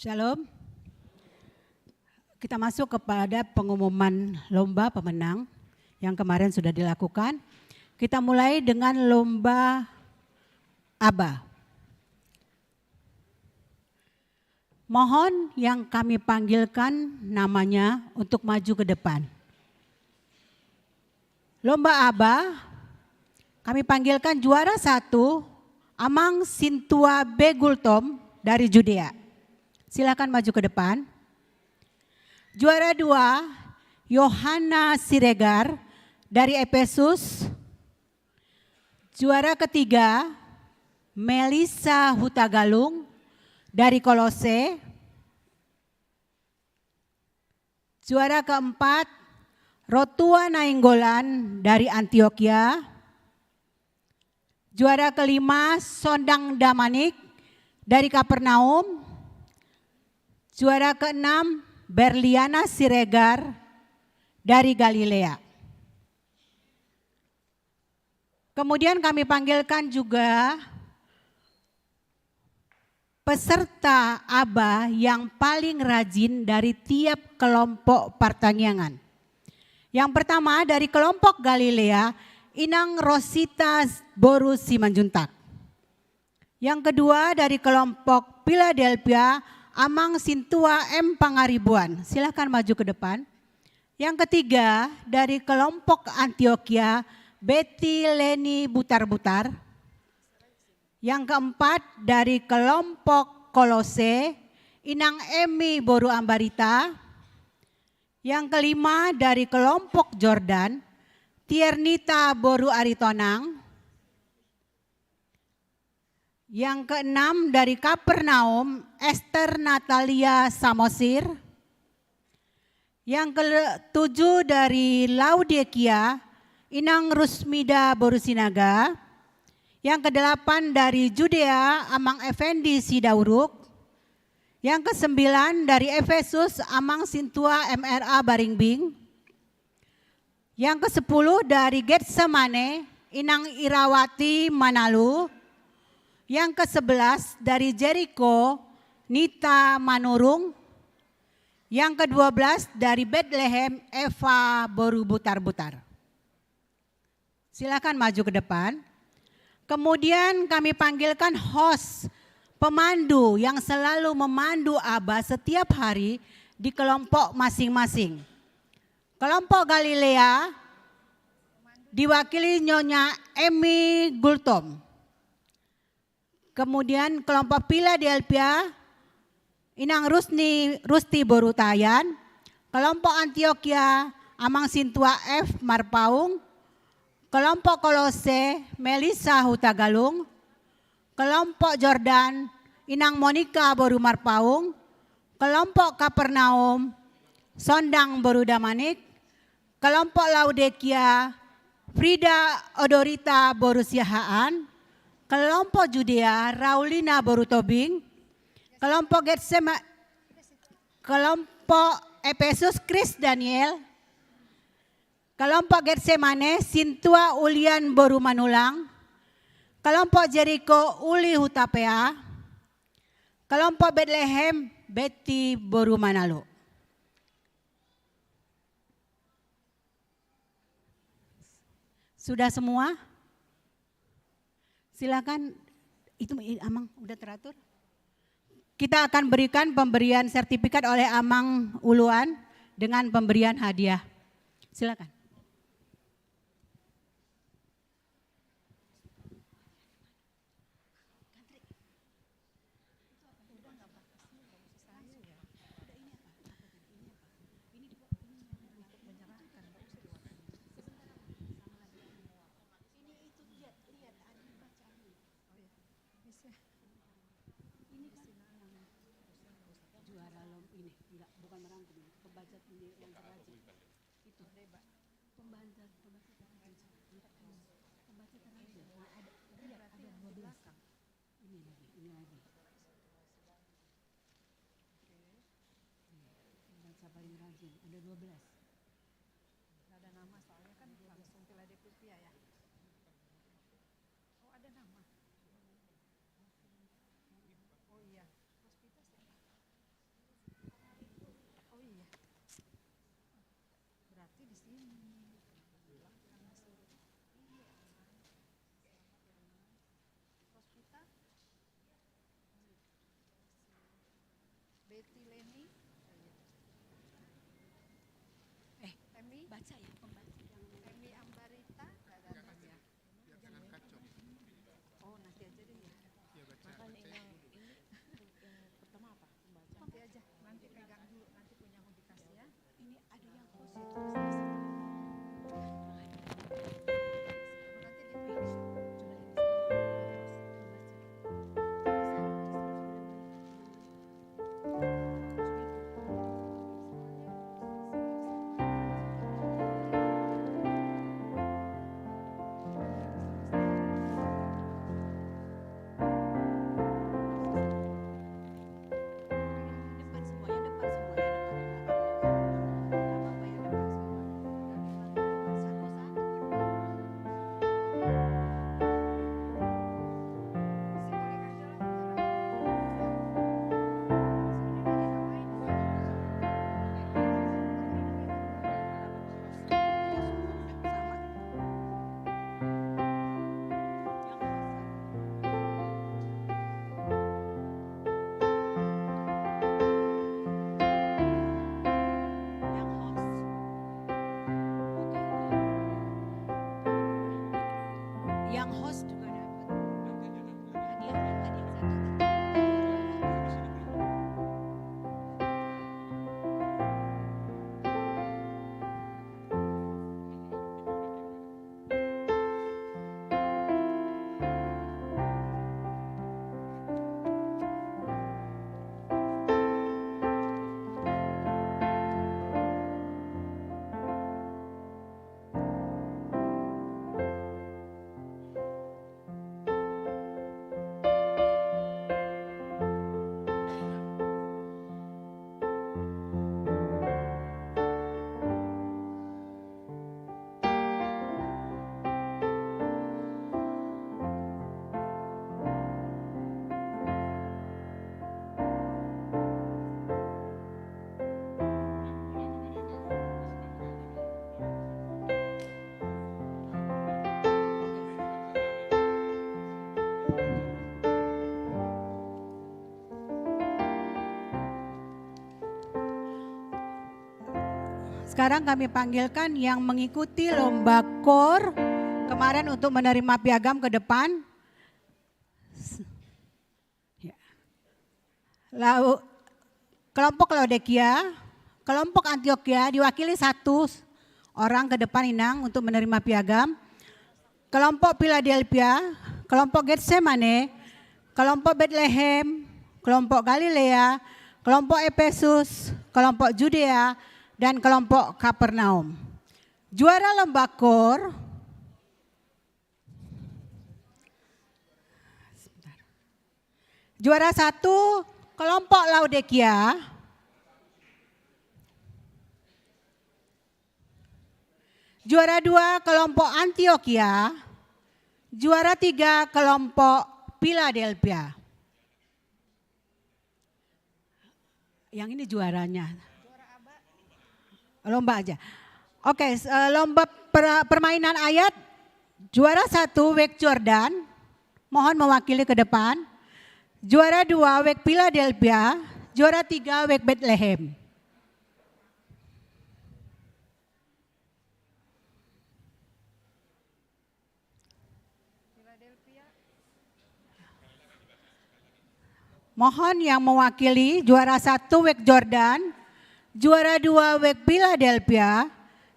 Shalom. Kita masuk kepada pengumuman lomba pemenang yang kemarin sudah dilakukan. Kita mulai dengan lomba ABA. Mohon yang kami panggilkan namanya untuk maju ke depan. Lomba ABA, kami panggilkan juara satu, Amang Sintua B Gultom dari Judea. Silakan maju ke depan. Juara dua, Yohana Siregar dari Efesus. Juara ketiga, Melissa Hutagalung dari Kolose. Juara keempat, Rotua Nainggolan dari Antioquia. Juara kelima, Sondang Damanik dari Kapernaum. Juara keenam, Berliana Siregar dari Galilea. Kemudian kami panggilkan juga peserta ABA yang paling rajin dari tiap kelompok partangiangan. Yang pertama dari kelompok Galilea, Inang Rosita boru Simanjuntak. Yang kedua dari kelompok Philadelphia, Amang Sintua M Pangaribuan. Silahkan maju ke depan. Yang ketiga dari kelompok Antioquia, Betty Leni Butar-Butar. Yang keempat dari kelompok Kolose, Inang Emi boru Ambarita. Yang kelima dari kelompok Jordan, Tiernita boru Aritonang. Yang keenam dari Kapernaum, Esther Natalia Samosir. Yang ketujuh dari Laodikia, Inang Rusmida boru Sinaga. Yang kedelapan dari Judea, Amang Effendi Sidauruk. Yang kesembilan dari Efesus, Amang Sintua M R A Baringbing. Yang kesepuluh dari Getsemane, Inang Irawati Manalu. Yang kesebelas dari Jeriko, Nita Manurung. Yang kedua belas dari Betlehem, Eva boru Butar-Butar. Silakan maju ke depan. Kemudian kami panggilkan host, pemandu yang selalu memandu ABA setiap hari di kelompok masing-masing. Kelompok Galilea diwakili Nyonya Emi Gultom. Kemudian kelompok Philadelphia, Inang Rusni, Rusti boru Tayan. Kelompok Antioquia, Amang Sintua F Marpaung. Kelompok Kolose, Melissa Hutagalung. Kelompok Jordan, Inang Monica boru Marpaung. Kelompok Kapernaum, Sondang boru Damanik. Kelompok Laodikia, Frida Odorita boru Siahaan. Kelompok Judea, Raulina boru Tobing. Kelompok Getsema-, kelompok Efesus, Chris Daniel. Kelompok Getsemane, Sintua Ulian boru Manulang. Kelompok Jeriko, Uli Hutapea. Kelompok Betlehem, Betty boru Manalu. Sudah semua? Silakan, itu, i-, Amang, udah teratur? Kita akan berikan pemberian sertifikat oleh Amang Uluan dengan pemberian hadiah. Silakan. Juara lom-, ini, enggak, bukan merangkum ini. Pembaca ini yang terrajin. Itu. Pembaca, pembaca terrajin. Pembaca terrajin. Nah, ada, iya, ada dua belas. Ini lagi, ini lagi. Pembaca paling rajin, ada dua belas. Nggak ada nama, soalnya kan langsung Philadelphia ya. Oh, ada nama. Oh iya, Hospitas ya. Yang host juga dapat. Hadiahnya, hadiah satu tambah. Sekarang kami panggilkan yang mengikuti lomba kor kemarin untuk menerima piagam ke depan. Ya. Lau-, kelompok Laodikia, kelompok Antiokia diwakili satu orang ke depan, Inang, untuk menerima piagam. Kelompok Philadelphia, kelompok Getsemane, kelompok Betlehem, kelompok Galilea, kelompok Efesus, kelompok Judea, dan kelompok Kapernaum. Juara lomba kor, sebentar. Juara satu, kelompok Laodikia. Juara dua, kelompok Antiokia. Juara tiga, kelompok Philadelphia. Yang ini juaranya. Lomba aja. Oke, s-, eh, lomba per-, permainan ayat. Juara satu, Wijk Jordan. Mohon mewakili ke depan. Juara dua, Wijk Philadelphia. Juara tiga, Wijk Betlehem. Mohon yang mewakili, juara satu Wijk Jordan, juara dua Wijk Philadelphia,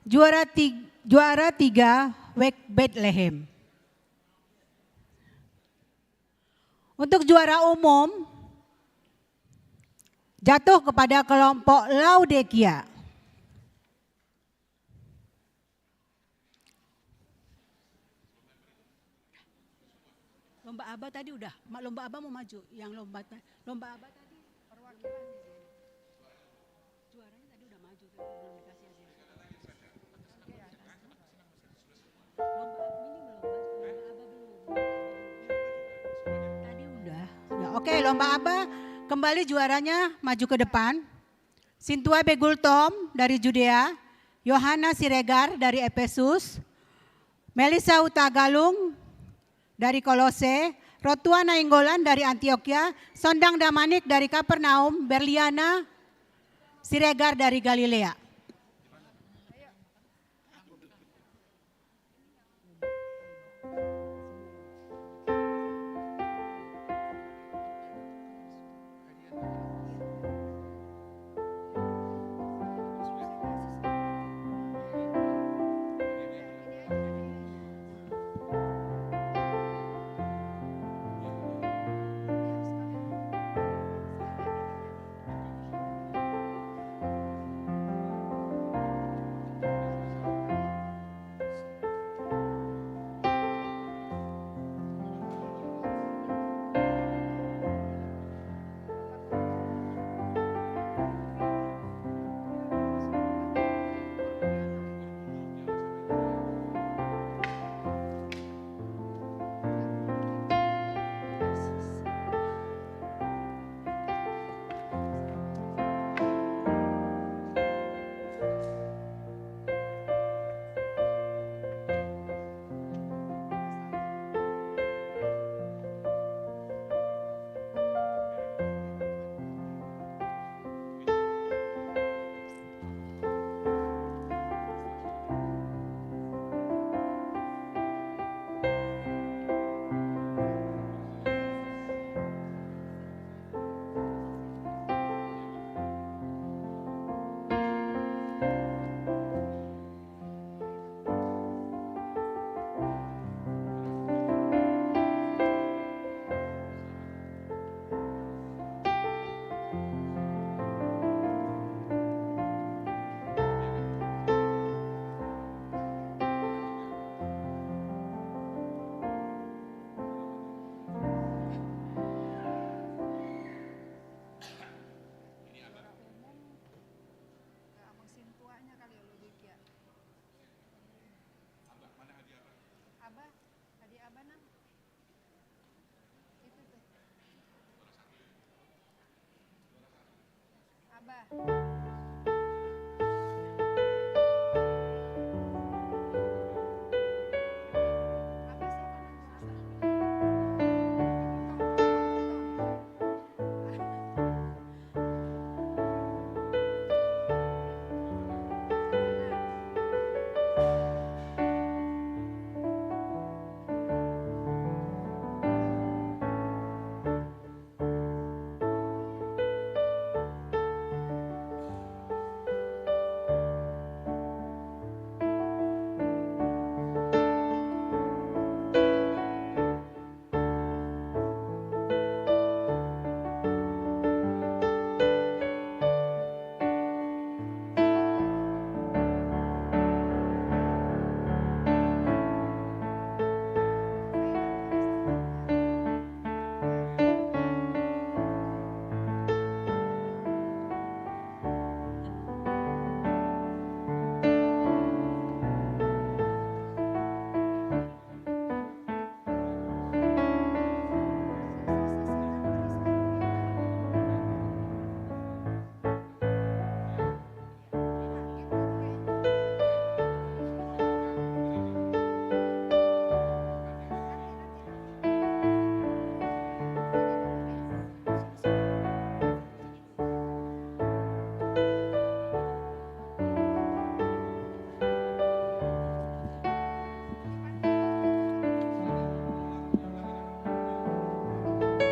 juara ti-, juara tiga Wijk Betlehem. Untuk juara umum, jatuh kepada kelompok Laodikia. Lomba aba tadi udah, ma-, lomba aba mau maju, yang lomba ta-, lomba aba tadi perwakilan di sini. Juaranya tadi udah maju, tapi belum dikasih hadiah. Lomba aba, ini belum, lomba aba belum. Tadi udah. Ya, oke, lomba aba kembali, juaranya maju ke depan. Sintua Begultom dari Judea, Yohana Siregar dari Efesus, Melissa Hutagalung dari Kolose, Rotua Nainggolan dari Antiokia, Sondang Damanik dari Kapernaum, Berliana Siregar dari Galilea.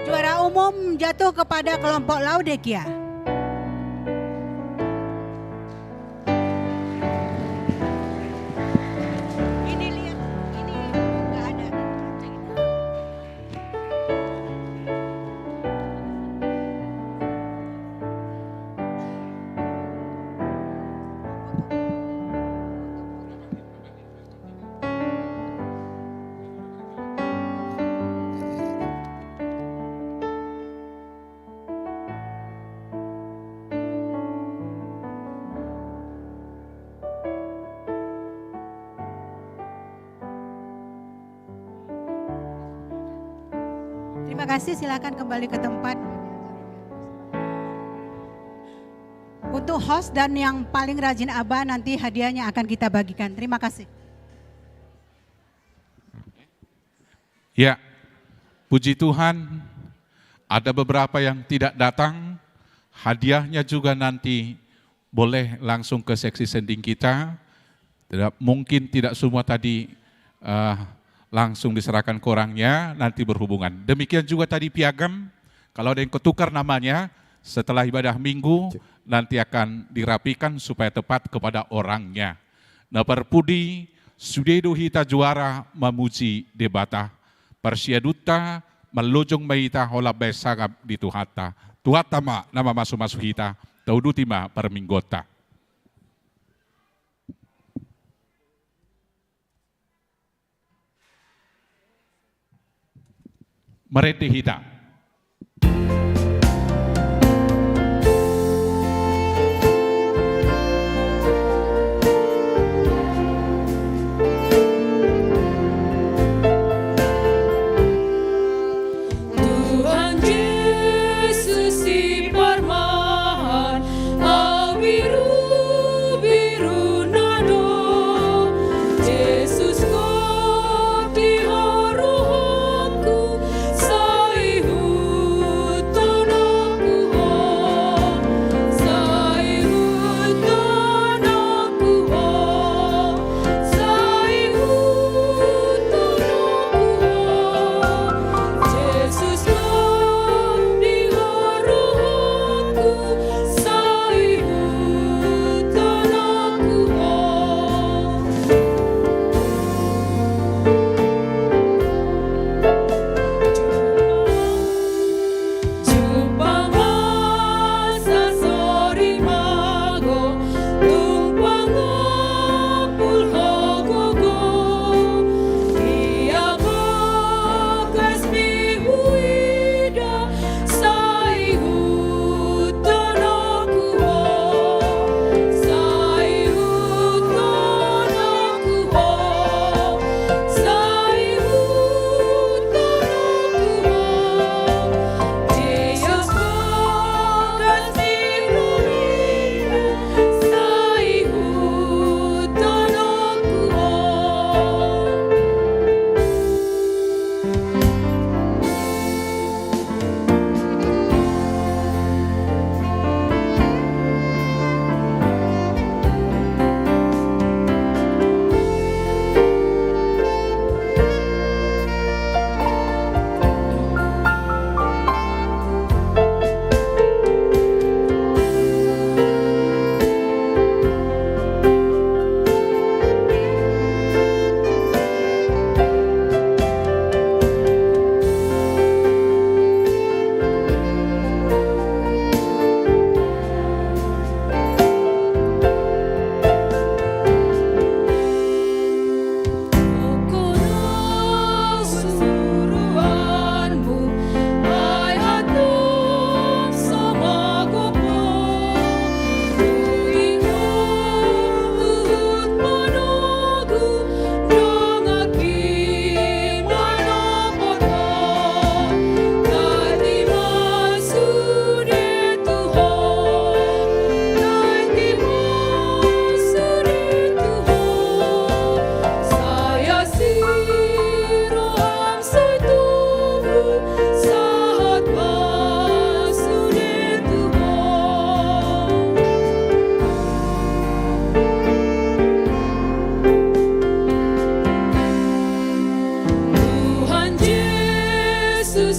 Juara umum jatuh kepada kelompok Laodikia. Ini lihat, ini nggak ada. Terima kasih, silakan kembali ke tempat. Untuk host dan yang paling rajin aba, nanti hadiahnya akan kita bagikan. Terima kasih. Ya, puji Tuhan, ada beberapa yang tidak datang, hadiahnya juga nanti boleh langsung ke seksi sending kita. Tidak, mungkin tidak semua tadi, eh, langsung diserahkan ke orangnya, nanti berhubungan. Demikian juga tadi piagam, kalau ada yang ketukar namanya, setelah ibadah minggu, nanti akan dirapikan supaya tepat kepada orangnya. Na parpudi, sude do hita juara mamuji Debata. Parsiadunta, manlojong ma hita holan bahen sangap di Tuhanta. Tuhanta ma na mamasu-masu hita, tauduti ma parmingguonta. Marende hita. Tuhan Jesus, i parmahan au birubiru na do. Jesus, Ho di rohangku, sai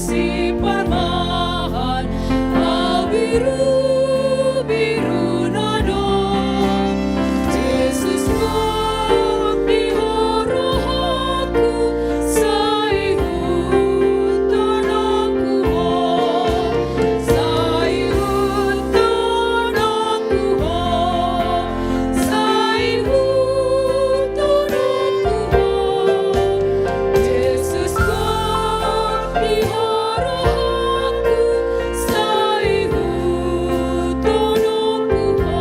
Siparmahan au birubiru na do, Jesus Gok ni rohangku, sai hutononku Ho, sai hutononku Ho. Sai hutononku Ho, Jesus Gok ni rohangku, sai hutononku Ho.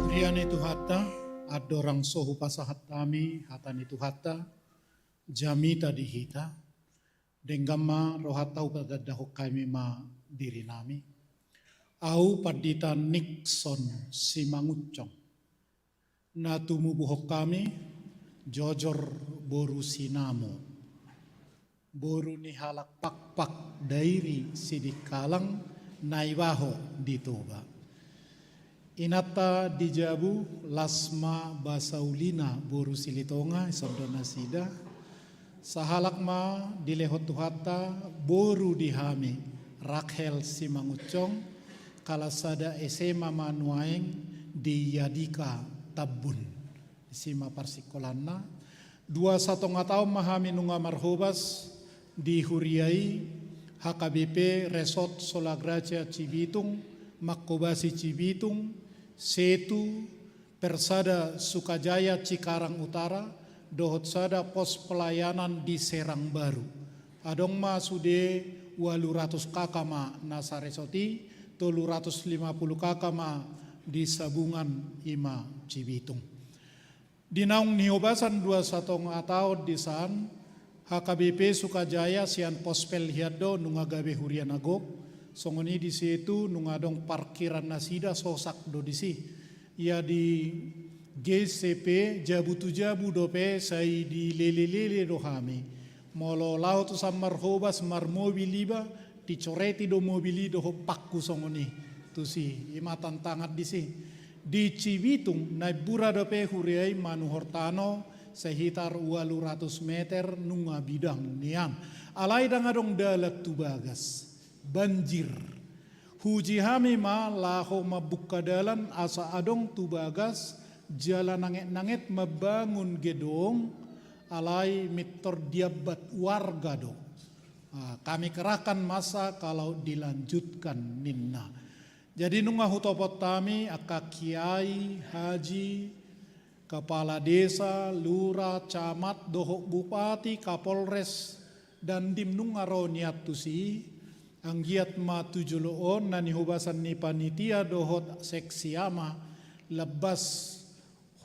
Huria ni Tuhanta, andorang so hupasahat hami hata ni Tuhanta, jamita di hita, denggan ma rohanta, hupatandahon hami ma dirinami. Ahu Pandita Nixon Simangunsong, na tumubuhon hami Jojor boru Sinamo, boru ni halak Pakpak, Dairi, Sidikalang, Naibaho di Toba. Inanta di jabu las ma Basaulina boru Silitonga, dison do nasida. Sahalak ma dilehon Tuhanta boru di hami, Rakhel Simangunsong, kalas sada S M A ma nuaeng di Yadika Tambun. Disi ma parsingkolanna. Dua satonga taon ma hami nunga marhobas di huria i, H K B P Resort Sola Gratia Cibitung, manghobasi Cibitung, Setu, Persada Sukajaya Cikarang Utara, dohot sada pos pelayanan di Serang Baru. Adong ma sude ualu ratus K K ma na saresort i, tolu ratus lima puluh K K ma di Sabungan, i ma Cibitung. Di naung nihobasan dua satonga taon disan, H K B P Sukajaya sian Pospel hian do nunga gabe huria na gok, songon i di Setu nunga adong parkiran nasida, sosak do disi. Ia di G C P jabu tu jabu dope sai dilelelele do hami. Molo laho tusan marhobas marmobil iba, dicoreti do mobil i dohot pangku songon i. Tusi, i ma tantangan disi. Di Cibitung, Naimbura dope huria i manuhor tano sekitar ualu ratus meter nunga bidang nian. Alai ndang adong dalan tu bagas. Banjir. Huuji hami ma laho mambuka dalan asa adong tu bagas jala nanget-nanget mambangun gedong, alai mintor diambat warga do. Ah, Kami kerahkan massa kalau dilanjutkan, ninna. Jadi nunga hutopot hami angka kiai, haji, kepala desa, lurah, camat, dohot bupati, kapolres, Dandim nunga ro nian tusi. Anggiat ma tu jolo on na nihobasan ni panitia dohot seksi ama, lambas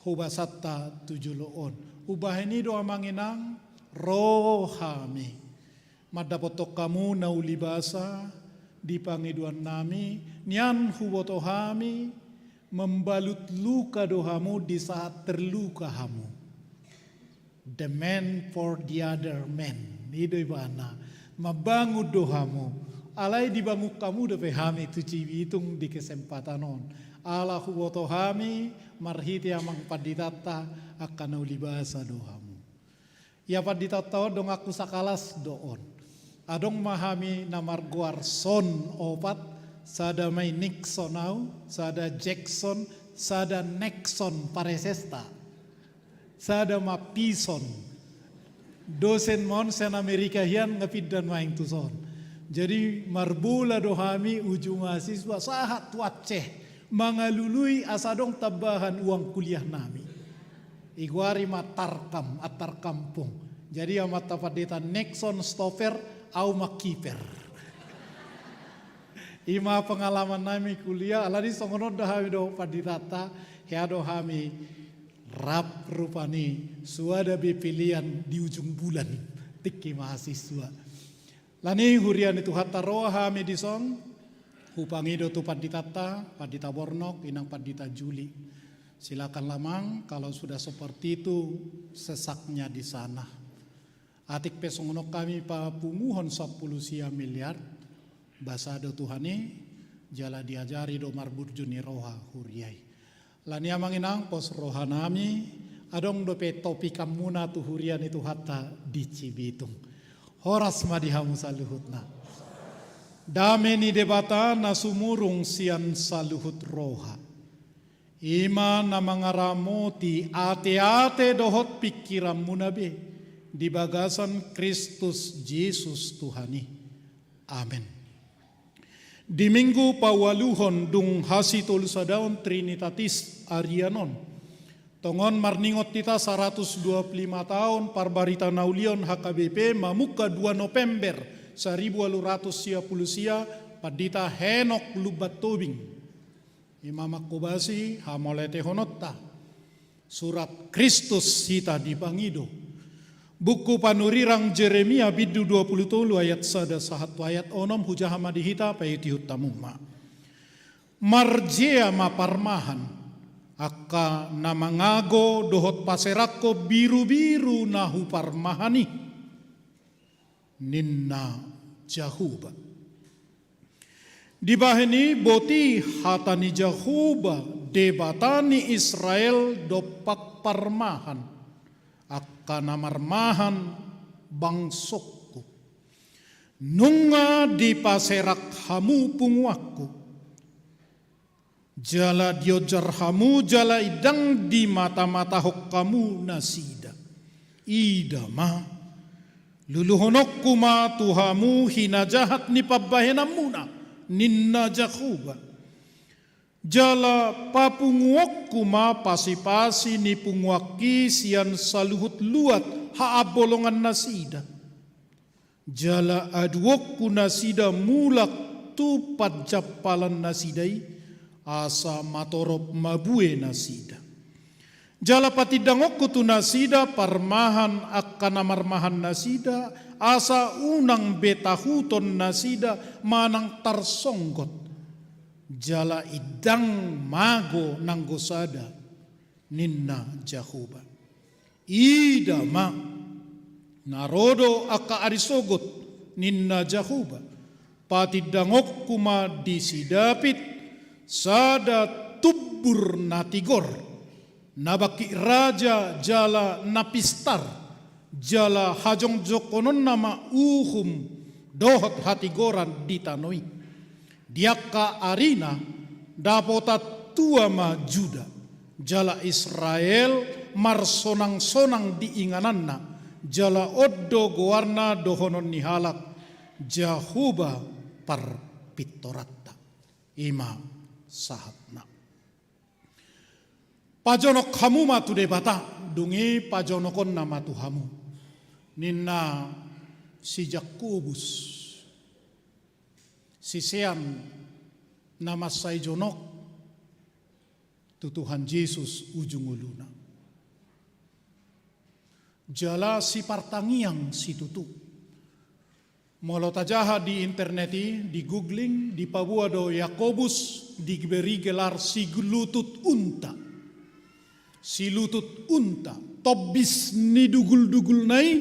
hobasanta tu jolo on. Umbahen i do amang inang, ro hami mandapothon hamu na uli basa di pangidoan nami. Nian huboto hami, membalut luka do hamu di saat terluka hamu. The man for the other man. I do ibana. Mambangun do hamu. Alai dibangun hamu dope hami tu Cibitung di kesempatan on. Ala huboto hami, marhite amang panditanta, angka na uli basa do hamu. Ia panditanta on donganku sakalas do on. Adong ma hami na margoar son opat, sada ma i Nixon au, sada Jackson, sada Nexon paresesta, sada ma Pison. Dosen ma on sian Amerika hian, nga pinda nuaeng tuson. Jadi marbola do hami uju mahasiswa sahat tu Aceh, mangalului asa adong tambahan uang kuliah nami. Igoari ma tarkam, antar kampung. Jadi amanta pandita Nexon stopper, au ma kiper. I ma pengalaman nami kuliah, alani songon on do hami dohot panditanta, hea do hami rap rupani, suada be pilihan di ujung bulan, tingki mahasiswa. Alani huria ni Tuhanta, ro hami dison, hupangido tu panditanta, pandita Bornok, inang pandita Juli. Silakan amang, kalau sudah seperti itu sesaknya di sana. Atik pe songon on hami papunguhon sampulu sia miliar, basa do Tuhan i, jala diajari do marburju ni roha huria i. Alani amang inang, pos roha nami, adong dope topikanmuna tu huria ni Tuhanta di Cibitung. Horas ma di hamu saluhutna. Dame ni Debata na sumurung sian saluhut roha, i ma na mangaramoti ateate dohot pingkiranmuna be di bagasan Kristus Jesus Tuhan i. Amen. Di Minggu paualuhon dung hasitolusadaon Trinitatis arian on, tongon marningot hita saratus dua pulu lima taon parbarita na uli on H K B P mamungka dua November saribu ualu ratus sia pulu sia, Pandita Henok Lumban Tobing. I ma manghobasi hamauliatehononta. Surat Kristus hita dipangido. Buku panurirang Jeremia bindu dua pulu tolu ayat sada sahat tu ayat onom, hujaha ma di hita, paihutihut hamu ma. Marjea ma parmahan, angka na mangago dohot paserangkon birubiru na huparmahan i, ninna Jahowa. Dibahen i boti hata ni Jahowa, Debata ni Israel dompak parmahan, angka na marmahan bangsongku. Nunga dipaserak hamu punguanku, jala dionjar hamu, jala indang dimatamatahon hamu nasida. Ida ma, luluhononku ma tu hamu hinajahat ni pambahenanmuna, ninna Jahowa. Jala papunguonku ma pasipasi ni punguanki sian saluhut luat haambolongan nasida. Jala aduonku nasida mulak tu panjampalan nasida i, asa matorop mabue nasida. Jala patindangonku tu nasida parmahan angka na marmahan nasida, asa unang be tahuton nasida manang tarsonggot. Jala indang mago nanggo sada, ninna Jahowa. Ida ma, na ro do angka ari sogot, ninna Jahowa, patindangonku ma di si David sada tumbur na tigor, na bangkit raja jala na pistar, jala hajongjongkononna ma uhum dohot hatigoran di tano i. Di angka arina dapotan tua ma Juda, jala Israel marsonangsonang di ingananna, jala on do goarna dohonon ni halak, Jahowa parpintoranta. I ma sahatna. Pajonok hamu ma tu Debata, dung i pajonokonna ma tu hamu, ninna si Jakobus, sisean na mansai jonok tu Tuhan Jesus ujung ngoluna. Jala sipartangiang situtu. Molo tajaha di internet i, di googling, dipaboa do Jakobus diberi gelar si lutut unta. Si lutut unta, tombis ni dugul-dugulna i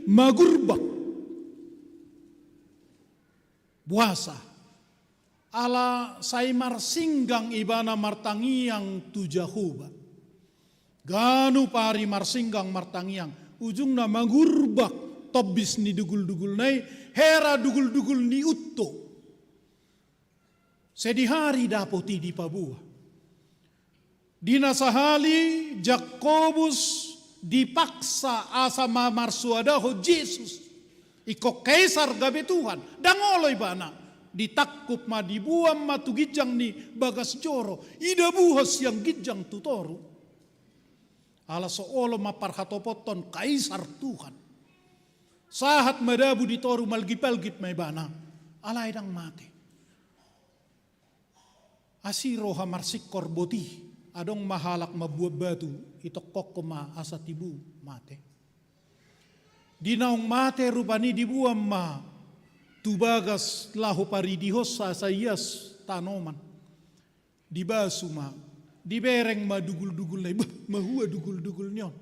magurbak. Boasa? Ala sai marsinggang ibana martangiang tu Jahowa. Ganup ari marsinggang martangiang, ujungna magurbak tombis ni dugul-dugulna i, hera dugul-dugul ni unta. Sedihari dapot i dipaboa. Di na sahali Jakobus dipaksa asa ma marsoadahon Jesus. Ingkon Kaisar gabe Tuhan. Ndang olo ibana. Ditangkup ma, diboan ma tu ginjang ni bagas joro. Ida buhon sian ginjang tu toru. Ala so olo ma parhatopothon Kaisar Tuhan. Sahat madabu di toru, malgip-algip ma ibana. Alai ndang mate. Asi roha marsingkor boti, adong ma halak mambuat batu, itongkokhon ma asa tibu, mate. Di naung mate rupani diboan ma tu bagas laho paridihon asa ias tanoman. Dibasu ma, dibereng ma dugul-dugulna i, bah, mahua dugul-dugul ni on.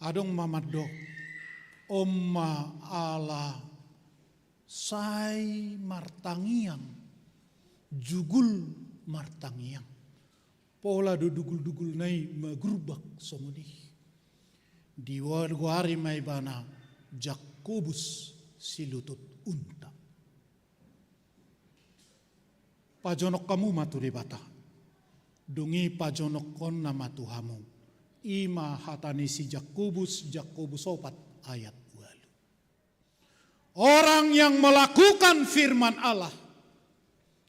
Adong ma mandok, on ma ala sai martangiang, jugul martangiang. Pola do dugul-dugulna i magurbak songon i. Digoari ma ibana Jakobus si lutut unta. Pajonok hamu ma tu Debata. Dung i pajonokhonna ma tu hamu. I ma hata ni si Jakobus, Jakobus opat ayat ualu. Orang yang melakukan firman Allah,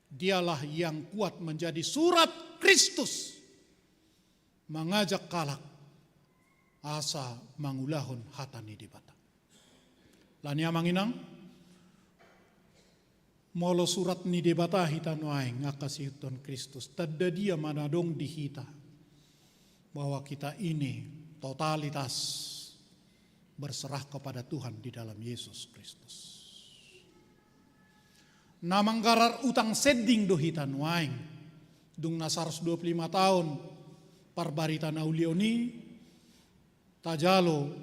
dialah yang kuat menjadi surat Kristus. Mangajak halak asa mangulahon hata ni Debata. Alani i amang inang, molo surat ni Debata hita nuaeng angka siihuthon Kristus, tanda dia ma na adong di hita bahwa kita ini totalitas berserah kepada Tuhan di dalam Yesus Kristus. Na manggarar utang sending do hita nuaeng. Dung na saratus dua pulu lima taon parbarita na uli on i, tajalo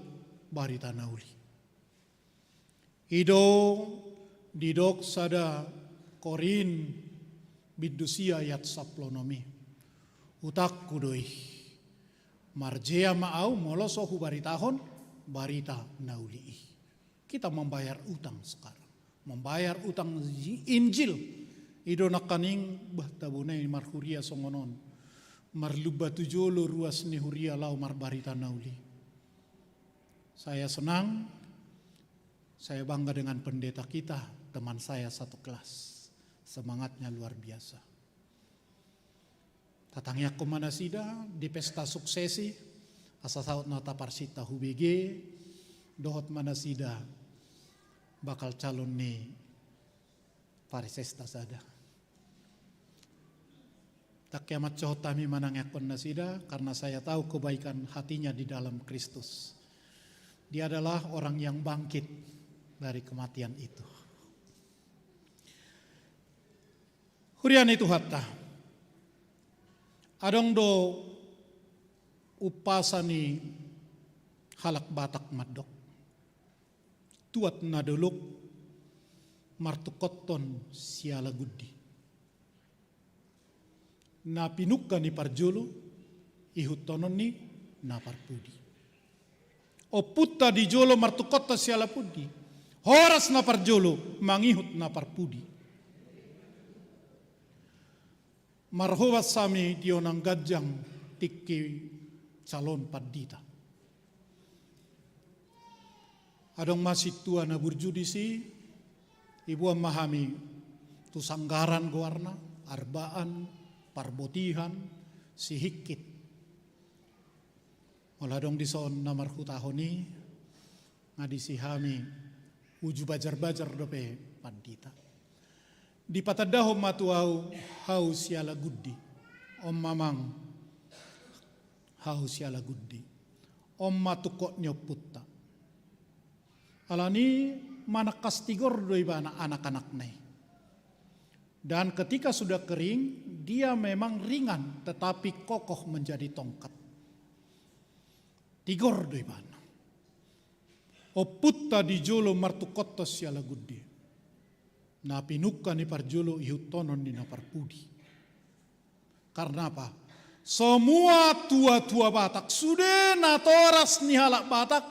barita na uli. I do didok sada Korint bindu sia ayat sampulu onom i. Utangku do i. Marjea ma au molo so hubaritahon barita na uli i. Kita membayar utang sekarang. Membayar utang Injil. I do nangkaning, bah, tabo nai marhuria songon on. Marlumba tu jolo ruas ni huria laho marbarita na uli. Saya senang, saya bangga dengan pendeta kita, teman saya satu kelas. Semangatnya luar biasa. Tatangiangkon ma nasida di pesta suksesi, asa saut na taparsinta hubege, dohot ma nasida bakal calon ni parisesta sada. Ndang hea mansohot hami manangiangkon nasida, karena saya tahu kebaikan hatinya di dalam Kristus. Dia adalah orang yang bangkit dari kematian itu. Huria ni Tuhanta. Adong do umpasa ni halak Batak mandok. Tuat na dolok martungkothon siala gundi. Na pinungka ni parjolo, ihuthonon ni na parpudi. Ompunta di jolo martungkothon siala gundi. Horas na parjolo mangihut na parpudi. Marhobas hami di onan ganjang tingki calon pandita. Adong ma sintua na burju disi, Diboan ma hami tu sanggaran goarna, Arbaan, Parbotihan, Sihingkit. Molo adong dison na marhutahon i, nga disi hami uju bajar-bajar dope pandita. Dipatandahon ma tu ahu, hau Sialagundi. On ma amang, hau Sialagundi. On ma tungkot ni ompunta. Alani manangkas tigor do ibana anak-anakna i. Dan ketika sudah kering, dia memang ringan, tetapi kokoh menjadi tongkat. Tigor do ibana. Ompunta di jolo martungkothon Sialagundi. Na pinungka ni parjolo ihuthonon ni na parpudi. Karna apa? Semua tua-tua Batak, sude natoras ni halak Batak,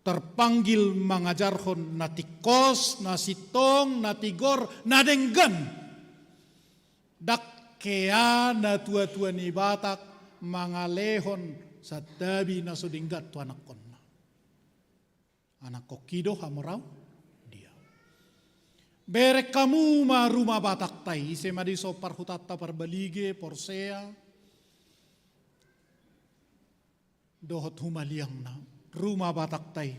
terpanggil mangajarhon na tingkos, na sintong, na tigor, na denggan. Ndang hea natua-tua ni Batak mangalehon santabi na so denggan tu anakkonna. Anakkon i do hamorau dia. Bereng hamu ma Ruma Batakta i, ise ma dison parhutanta, Parbalige, Porsea, dohot humaliangna, Ruma Batakta i.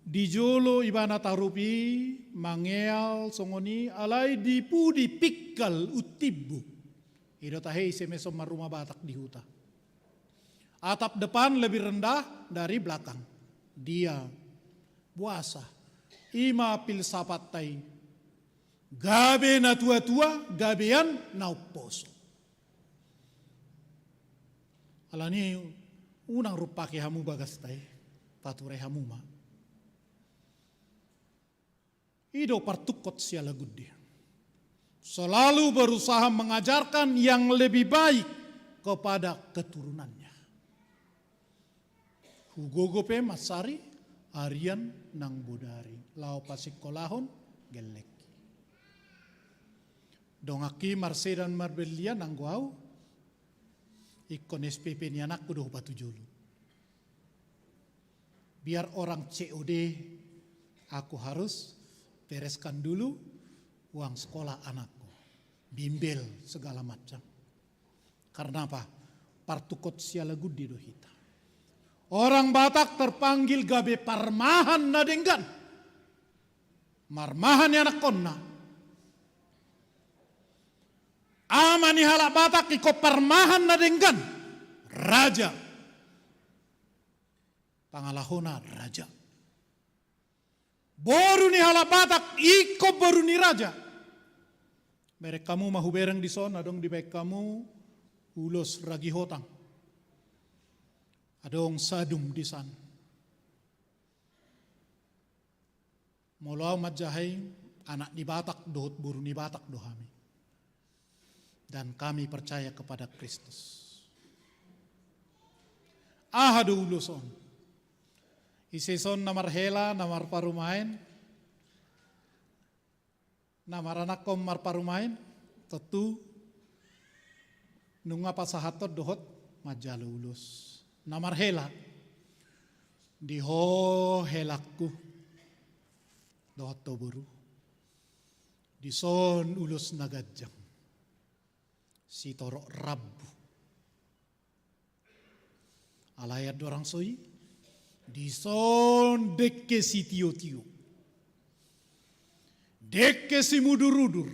Di jolo ibana tarupi, mangeal songon i, alai di pudi pinggal untimbu. I do tahe ise ma dison marruma Batak di huta. Atap depan lebih rendah dari belakang. Dia, boasa? I ma pilsafatta i. Gabe natua-tua, gabean na umposo. Alani unang rumpaki hamu bagasta i, pature hamu ma. I do partungkot Sialagundi. Selalu berusaha mengajarkan yang lebih baik kepada keturunannya. Hugogo pe mansari arian nang bodari, laho pasingkolahon gellengki. Donganki marseda marbellian, anggo au ingkon S P P ni anakku do hupatujolo. Biar orang C O D, aku harus bereskan dulu uang sekolah anakku. Bimbel segala macam. Karna apa? Partungkot Sialagundi do hita. Orang Batak terpanggil gabe parmahan na denggan. Marmahan i anakkonna. Ama ni halak Batak ingkon parmahan na denggan. Raja. Pangalahona raja. Boru ni halak Batak ingkon boru ni raja. Bereng hamu ma, hubereng dison adong dibaen hamu ulos ragi hotang. Adong sadum disan. Molo au manjaha i, anak ni Batak dohot boru ni Batak do hami. Dan kami percaya kepada Kristus. Aha do ulos on? Ise dison na marhela, na marparumaen, na maranakhon marparumaen? Tontu nunga pasahathon dohot manjalo ulos. Na marhela, di ho helangku dohot ho boru. Dison ulos na ganjang. Sitorop rambu. Alai andorang so i, dison dengke sitiotio, dengke simudurudur,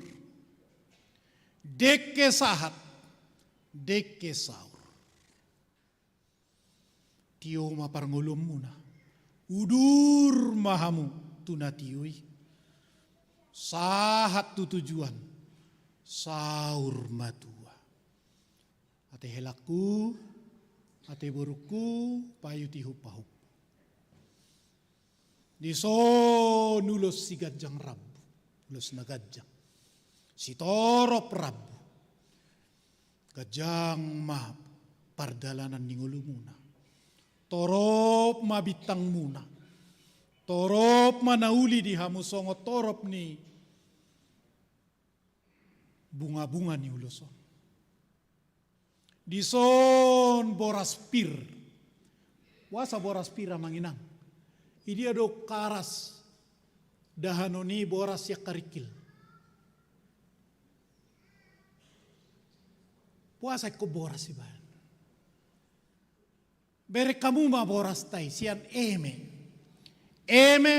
dengke sahat, dengke saur. Tio ma parngoluonmuna. Udur ma hamu tu na tio i. Sahat tu tujuan. Saur matua. Ate helangku, ate borungku, paihut-ihut pahompu. Dison ulos siganjang rambu, ulos na ganjang. Sitorop rambu. Ganjang ma pardalanan ni ngolumuna. Torop ma bintangmuna. Torop ma na uli di hamu songon torop ni bunga-bunga ni ulos on. Dison boras pir. Boasa boras pir, amang inang? Idia do karas Dahanon i boras sian karingkil. Boasa ingkon boras ibaen? Bereng hamu ma borasta i sian eme. Eme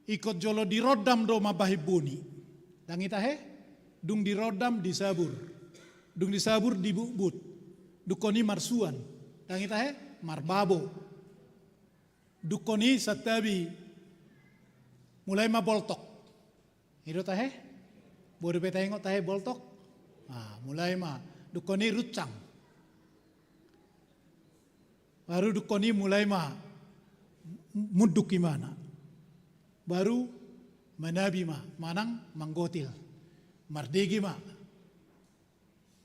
ingkon jolo dirondam do mambahen boni. Ndang i tahe? Dung dirondam disabur. Dung disabur dibutbut. Dungkon i marsuan. Ndang i tahe? Marbabo. Dungkon i santabi mulai ma boltok. I do tahe? Boi dope taingot tahe boltok? Ah, mulai ma. Dungkon i runcang. Baru dungkon i mulai ma munduk imana. Baru manabi ma, manang manggotil. Mardege ma.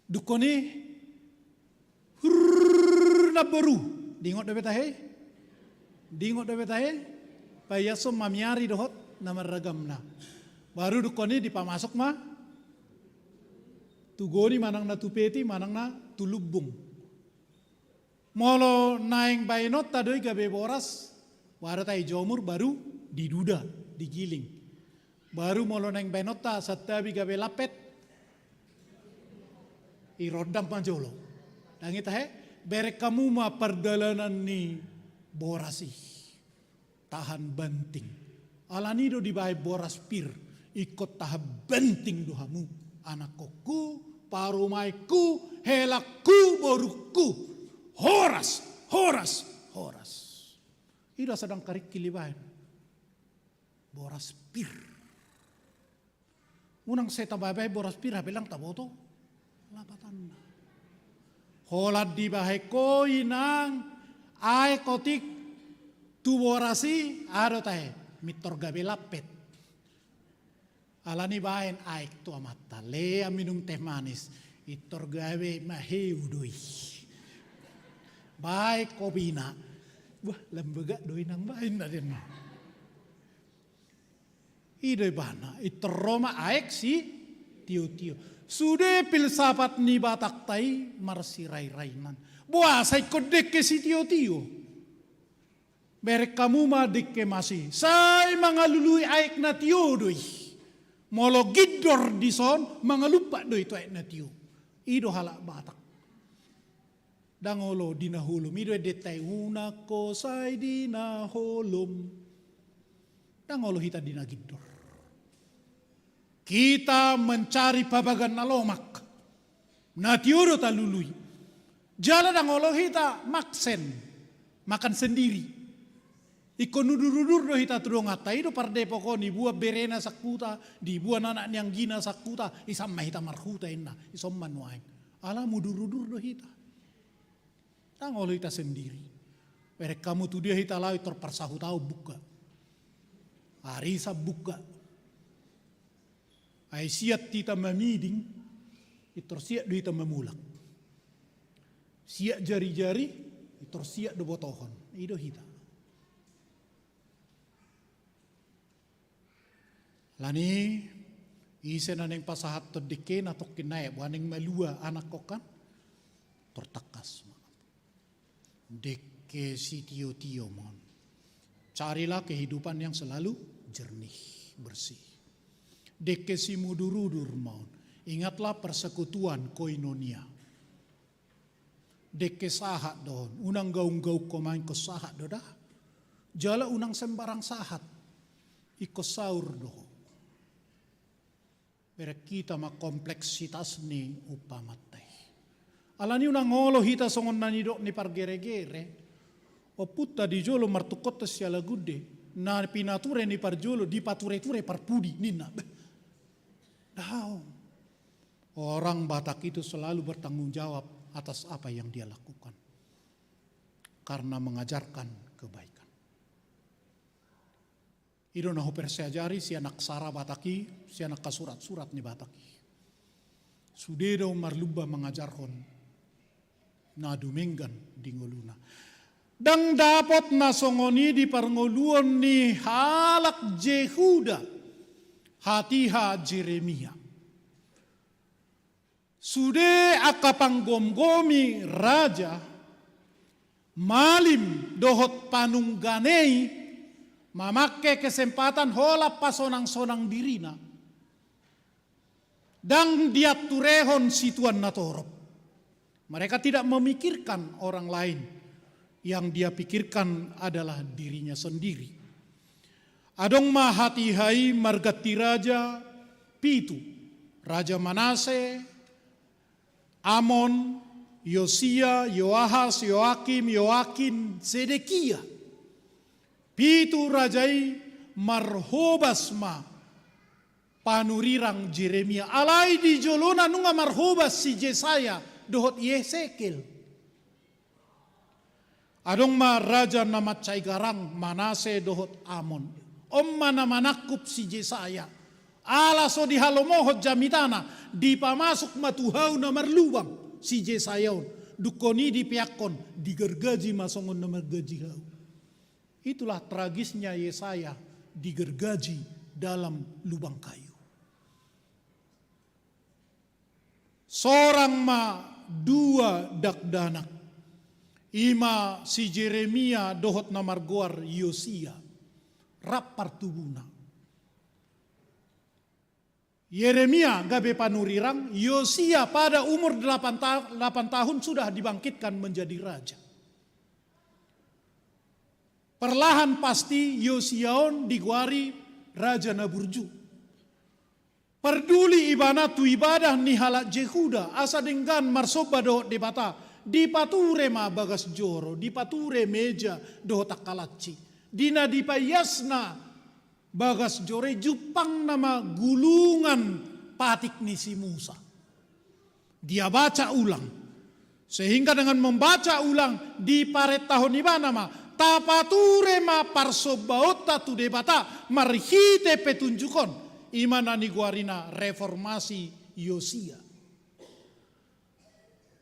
Dungkon i, hurr, namboru. Diingot dope tahe? Diingot dope tahe? Paiashon mamiari dohot na marragamna. Baru dungkon i dipamasuk ma tu goni manang na tu peti manang na tu lumbung. Molo naeng baenonta do i gabe boras, boha do tahe, dijomur, baru diduda, digiling. Baru molo naeng baenonta santabi gabe lampet, irondam ma jolo. Ndang i tahe? Bereng hamu ma pardalanan ni boras i. Tahan banting. Alani do dibaen boras pir, ingkon tahan banting do hamu, anakkonku, parumaenku, helangku, borungku. Horas, horas, horas. I do asa ndang karingkil ibaen. Boras pir. Unang sai tabaen boras pir, hape ndang taboto lapatanna. Holan dibaen ho inang aek otik tu boras i, aha do tahe? Mintor gabe lampet. Alani baen aek tu amanta, Lea minum teh manis, intor gabe maheu do i. Baen kopina. Wah, lam bagak do inang baen, na ninna. I do ibana, intor ro ma aek sitiotio. Sude filsafat ni Batakta i marsirairainan. Boasa ingkon dengke sitiotio? Bereng hamu ma dengke mas i. Sai mangalului aek na tio do i. Molo gindor dison, mangalumpat do i tu aek na tio. I do halak Batak. Ndang olo di na holom, i do endenta i, unang ho sai di na holom. Ndang olo hita di na gindor. Kita mencari pabagan na lomak. Na tio do talului. Jala ndang olo hita maksen, makan sendiri. Ingkon udur-udur do hita tu donganta, i do pardepok on, diboan berena sanghuta, diboan anak ni anggina sanghuta, i sama hita marhuta inna, i somba nuaeng. Ala mudur-udur do hita. Ndang olo hita sendiri. Bereng hamu tu dia hita laho, intor parsahutaon buka. Arisan buka. Ai siat hita mamiding, intor siat do hita mamulak. Siat jari-jari, intor siat do botohon. I do hita. Alani, ise na naeng pasahathon dengkena tongkin na, boha naeng malua anakkon kan? Tor tangkas ma. Dengke sitiotio ma on. Carilah kehidupan yang selalu jernih, bersih. Dengke simudur-udur ma on. Ingatlah persekutuan koinonia. Dengke sahat do on, unang gaung-gaung ho ma ingkon sahat do da. Jala unang sembarang sahat. Ingkon saur do ho. Bereng hita ma kompleksitas ni umpamanta i. Alani unang olo hita songon na nidok ni pargere-gere. Ompunta di jolo martungkot sialagunde. Na pinature ni parjolo, dipature-ture parpudi ninna. Beh. Daong. Orang Batak itu selalu bertanggung jawab atas apa yang dia lakukan. Karena mengajarkan kebaikan. I do na hupersajari sian aksara Batak i, sian angka surat-surat ni Batak i. Sude do marlumba mangajarhon na dumenggan di ngoluna. Ndang dapot na songon i di parngoluon ni halak Jehuda, hatiha Jeremia. Sude angka panggomgomi raja, malim dohot panunggane i, Mamangke kesempatan holan pasonang-sonang dirina. Ndang dianturehon situan na torop. Mereka tidak memikirkan orang lain. Yang dia pikirkan adalah dirinya sendiri. Adong ma hatiha i marganti raja pitu. Raja Manase, Amon, Yosia, Yoahas, Yoakim, Yoakin, Sedekia. Pitu raja i marhobas ma panurirang Jeremia. Alai di jolona nunga marhobas si Jesaya dohot Yesekel. Adong ma raja na mansai garang, Manase dohot Amon. On ma na manangkup si Jesaya. Ala so dihalomohon jamitana, dipamasuk ma tu hau na marlubang si Jesaya on. Dungkon i dipeakhon, digargaji ma songon na manggaji hau. Itulah tragisnya Yesaya digergaji dalam lubang kayu. Sorang ma dua dakdanak, ima si Jeremia dohot na margoar Yosia, rap partubuna. Yeremia gabe panurirang, Yosia pada umur delapan ta-, delapan tahun sudah dibangkitkan menjadi raja. Perlahan pasti Yosia on digoari raja na burju. Parduli ibana tu ibadah ni halak Jehuda, asa denggan marsomba dohot Debata, dipature ma bagas joro, dipature meja dohot angka lansi. Di na dipaiasna bagas joro i jumpang nama gulungan patik ni si Musa. Dia baca ulang. Sehingga dengan membaca ulang diparentahon ibana ma, tapature ma parsombaonta tu Debata marhite petunjuk on, ima na nigoarina reformasi Yosia.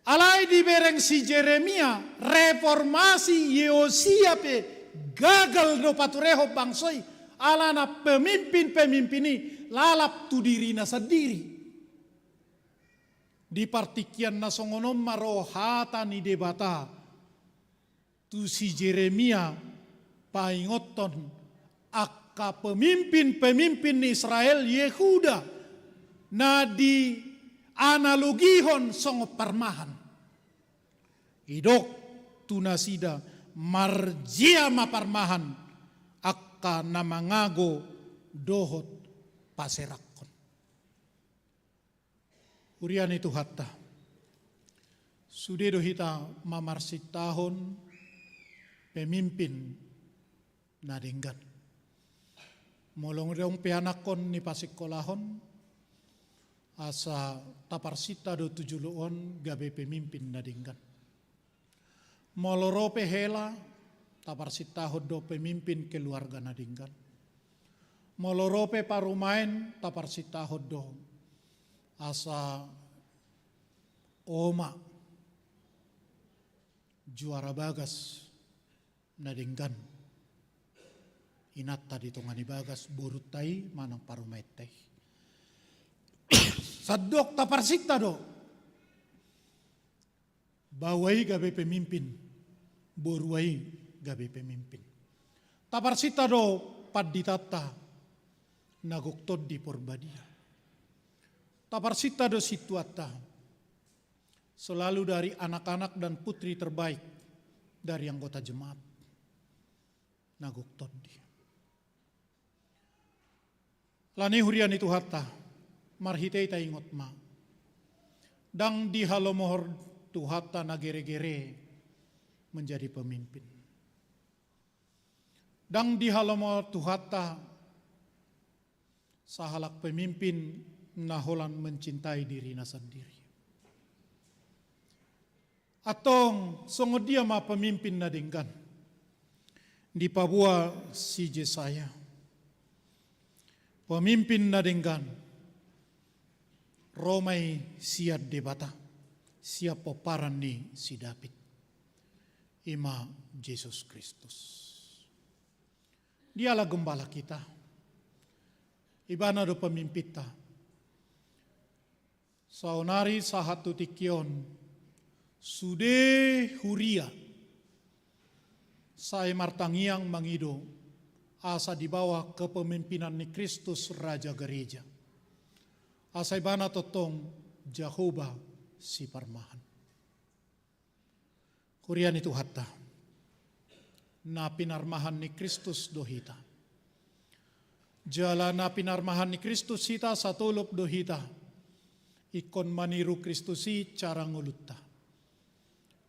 Alai dibereng si Jeremia, reformasi Yosia pe gagal do paturehon bangso i, alana pemimpin-pemimpin i lalap tu dirina sandiri. Di partingkian na songon on ma ro hata ni Debata tu si Jeremia paingothon angka pemimpin-pemimpin ni Israel, Yehuda, na dianalogihon songon parmahan. Didok tu nasida, marjea ma parmahan angka na mangago dohot paseranghon. Huria ni Tuhanta, sude do hita mamarsintahon pemimpin na denggan. Molo adong pe anakkon na pasingkolahon, asa taparsinta do tu jolo on gabe pemimpin na denggan. Molo ro pe hela, taparsintahon do pemimpin keluarga na denggan. Molo ro pe parumaen, taparsintahon do asa oma juara bagas na denggan inanta di tonga ni bagas, borunta i manang parumaenta i. Sandok taparsinta do baoa i gabe pemimpin, borua i gabe pemimpin. Taparsinta do panditanta na gok tondi Porbadia. Taparsinta do sintuanta, selalu dari anak-anak dan putri terbaik dari anggota jemaat na gok tondi. Alani i, huria ni Tuhanta, marhite i taingot ma, ndang dihalomohon Tuhanta na gere-gere menjadi pemimpin. Ndang dihalomohon Tuhanta sahalak pemimpin na holan mencintai dirina sandiri. Antong songon dia ma pemimpin na denggan dipaboa si Jesaya? Pemimpin na denggan ro ma i sian Debata, sian pomparan ni si Daud, ima Jesus Kristus. Dialah gembala kita. Ibana do pemimpinta. Saonari sahat tu tingki on, sude huria sai martangiang mangido asa di bawah kepemimpinan ni Kristus Raja Gereja, asa ibana tongtong Jahowa Siparmahan. Huria ni Tuhanta, na pinarmahan ni Kristus do hita. Jala na pinarmahan ni Kristus hita, satolop do hita ingkon maniru Kristus i cara ngolunta.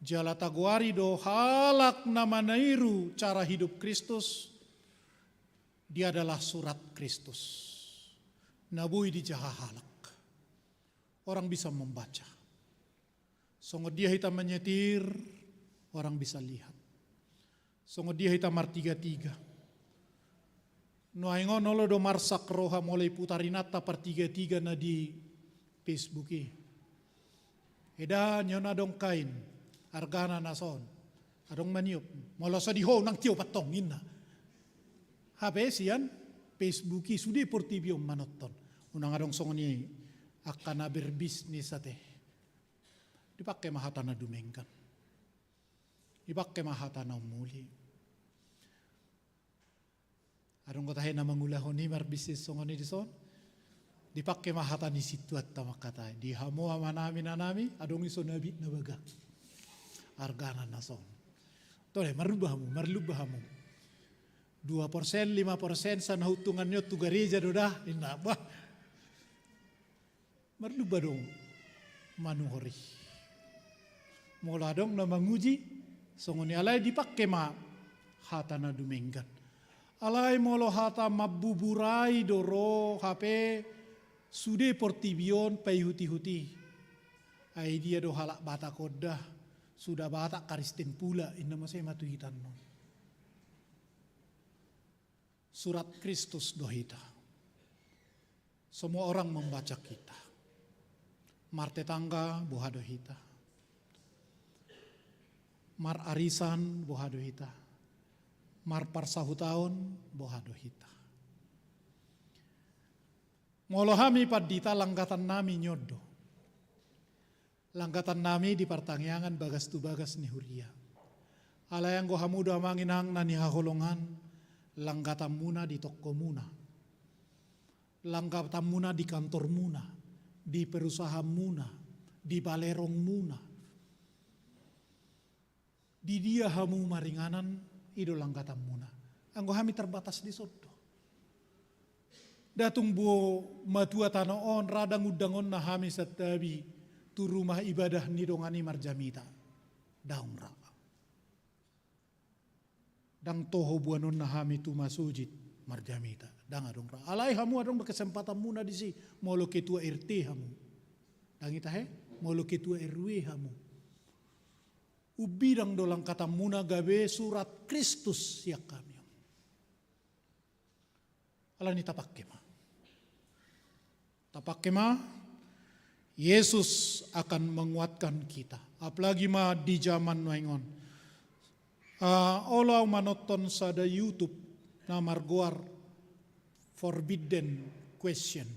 Jala tagoari do halak na maniru cara hidup Kristus, dia adalah surat Kristus na boi dijaha halak. Orang bisa membaca. Songon dia hita menyetir, orang bisa lihat. Songon dia hita martigatiga. Nuaeng on olo do marsak roha molo iputar inanta partigatiga na di Facebook i. Eda, nion adong kain, argana na son. Adong maniop. Molo so di ho, unang tiop antong, ninna. Hape sian Facebook i sude portibi on manonton. Unang adong songon i angka na berbisnis ate. Dipake ma hata na dumenggan. Dipake ma hata na umuli. Adong do tahe na mangulahon i marbisnis songon i dison. Dipake ma hata ni sintuanta mangkatai. Di hamu amanami, inanami, adong i so na abit na baga. Argana na son. Tole, marlumba hamu, marlumba hamu. Dua persen, lima persen, sana hutungan ni on tu gareja do da, ninna. Bah. Marlumba do manuhor i. Molo adong na manguji, songon i, alai dipake ma hata na dumenggan. Alai molo hata mambuburai do ro, hape sude portibi on paihut-ihut i. Ai dia do halak Batak on da, sudah Batak Kristen pula, ninna muse ma tu hita annon. Surat Kristus do hita. Semua orang membaca kita. Martetangga boha do hita. Mararisan boha do hita. Marparsahutaon boha do hita. Molo hami pandita, langgatannami nion do. Langgatannami di partangiangan bagas tu bagas ni huria. Alai anggo hamu do amang inang na nihaholongan, langgatanmuna di tongkomuna. Langgatanmuna di kantormuna, di perusahaanmuna, di balerongmuna. Di dia hamu maringanan, i do langgatanmuna. Anggo hami terbatas dison do. Nda tung bo matua tano on, ra ndang undangonna hami santabi tu rumah ibadah ni dongan i marjamita. Daong ra. Ndang toho boanonna hami tu masojid marjamita. Ndang adong ra. Alai hamu adong do kesempatanmuna disi, molo ketua R T hamu. Ndang i tahe, molo ketua R W hamu. Umbidang do langgatanmuna gabe surat Kristus sian hami. Alani tapake ma. Tapake ma, Yesus akan menguatkan kita. Apalagi ma di zaman nuaeng on. Ah, olo au manonton sada YouTube na margoar Forbidden Question.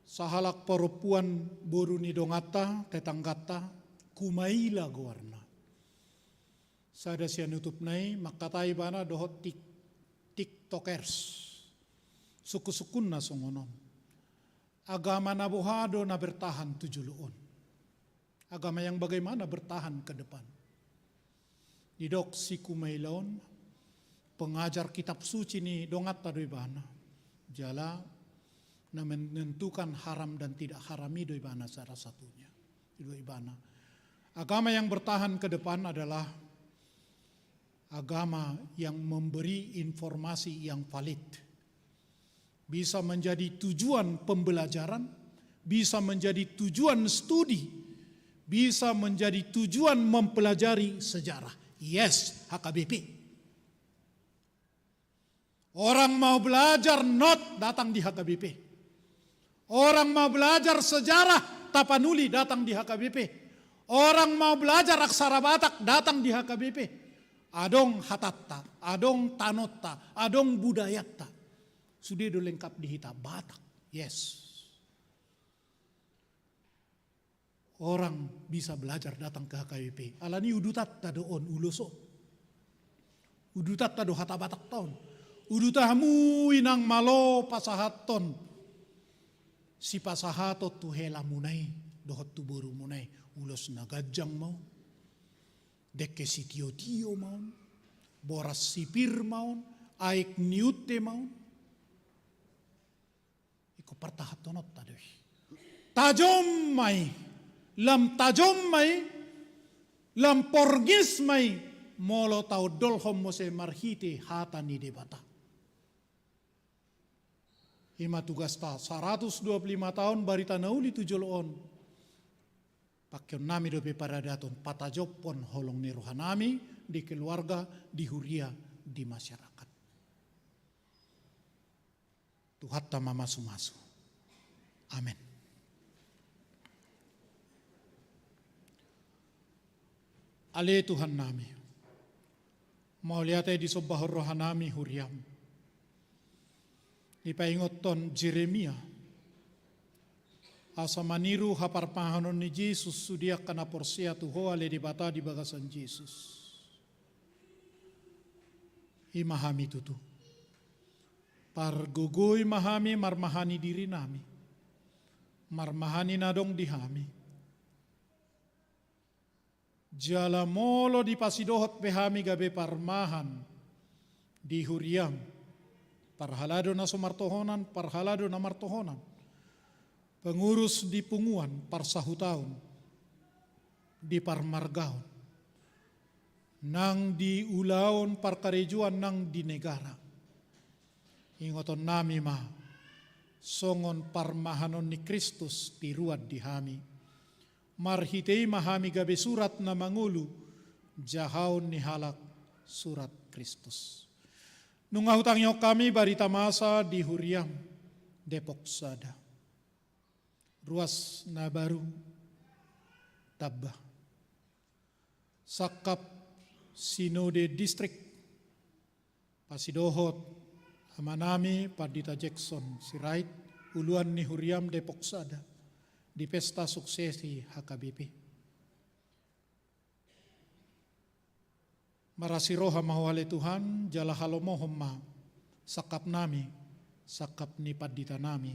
Sahalak parompuan boru ni donganta, tetangganta, Kumaila goarna. Sada sian YouTube-na i, mangkatai ibana dohot tik-, TikTokers. Sungkun-sungkunna songon on. Agama na boha do na bertahan tu jolo on? Agama yang bagaimana bertahan ke depan? Didok si Kumaila on, pengajar kitab suci ni donganta do ibana. Jala na menentukan haram dan tidak haram i do ibana salah satunya. I do ibana. Agama yang bertahan ke depan adalah agama yang memberi informasi yang valid. Bisa menjadi tujuan pembelajaran, bisa menjadi tujuan studi, bisa menjadi tujuan mempelajari sejarah. Yes, H K B P. Orang mau belajar not, datang di H K B P. Orang mau belajar sejarah Tapanuli, datang di H K B P. Orang mau belajar aksara Batak, datang di H K B P. Adong hatanta, adong tanonta, adong budayanta. Sude do lengkap di hita, Batak. Yes. Orang bisa belajar datang ke H K B P. Alani udutanta do on ulos on. Udutanta do hata Batakta on. Uduta hamu inang malo pasahathon sipasahaton tu helamuna i dohot tu borumuna i, ulos na ganjang ma on, dengke sitiotio ma on, boras sipir ma on, aek ni unte ma on. Ingkon partahanhononta do i. Tajom ma i, lam tajom ma i, lam porngis ma i, molo taondolhon muse marhite hata ni Debata. I ma tugasta saratus dua pulu lima taon barita na uli tu jolo on. Pangkeonnami dope paradaton, patajophon holong ni rohanami di keluarga, di huria, di masyarakat. Tuhanta mamasumasu. Amen. Ale Tuhannami, mauliate disombahon rohanami huriam. Dipaingothon Jeremia asa maniru haparmahanon ni Jesus sude angka na porsea tu Ho ale Debata di bagasan Jesus. I ma hami tutu. Pargogoi ma hami marmahani dirinami, marmahani na adong di hami. Jala molo dipasidohot pe hami gabe parmahan di huriam, parhalado na so martohonan, parhalado na martohonan, pengurus di punguan, parsahutaon, di parmargaon, nang di ulaon parkarejoan nang di negara. Ingotonnami ma songon parmahanon ni Kristus tiruan di hami. Marhite i ma hami gabe surat na mangolu, jahaon ni halak surat Kristus. Nunga hutangihon hami barita masa di huriam Depok Sada. Ruas na baru tamba. Sangkap Sinode Distrik, pasidohot amanami Pandita Jackson Sirait, uluan ni huriam Depok Sada, di pesta suksesi H K B P. Marasi roha ma Ho ale Tuhan, jala halomohon ma sangkapnami, sangkap ni panditanami,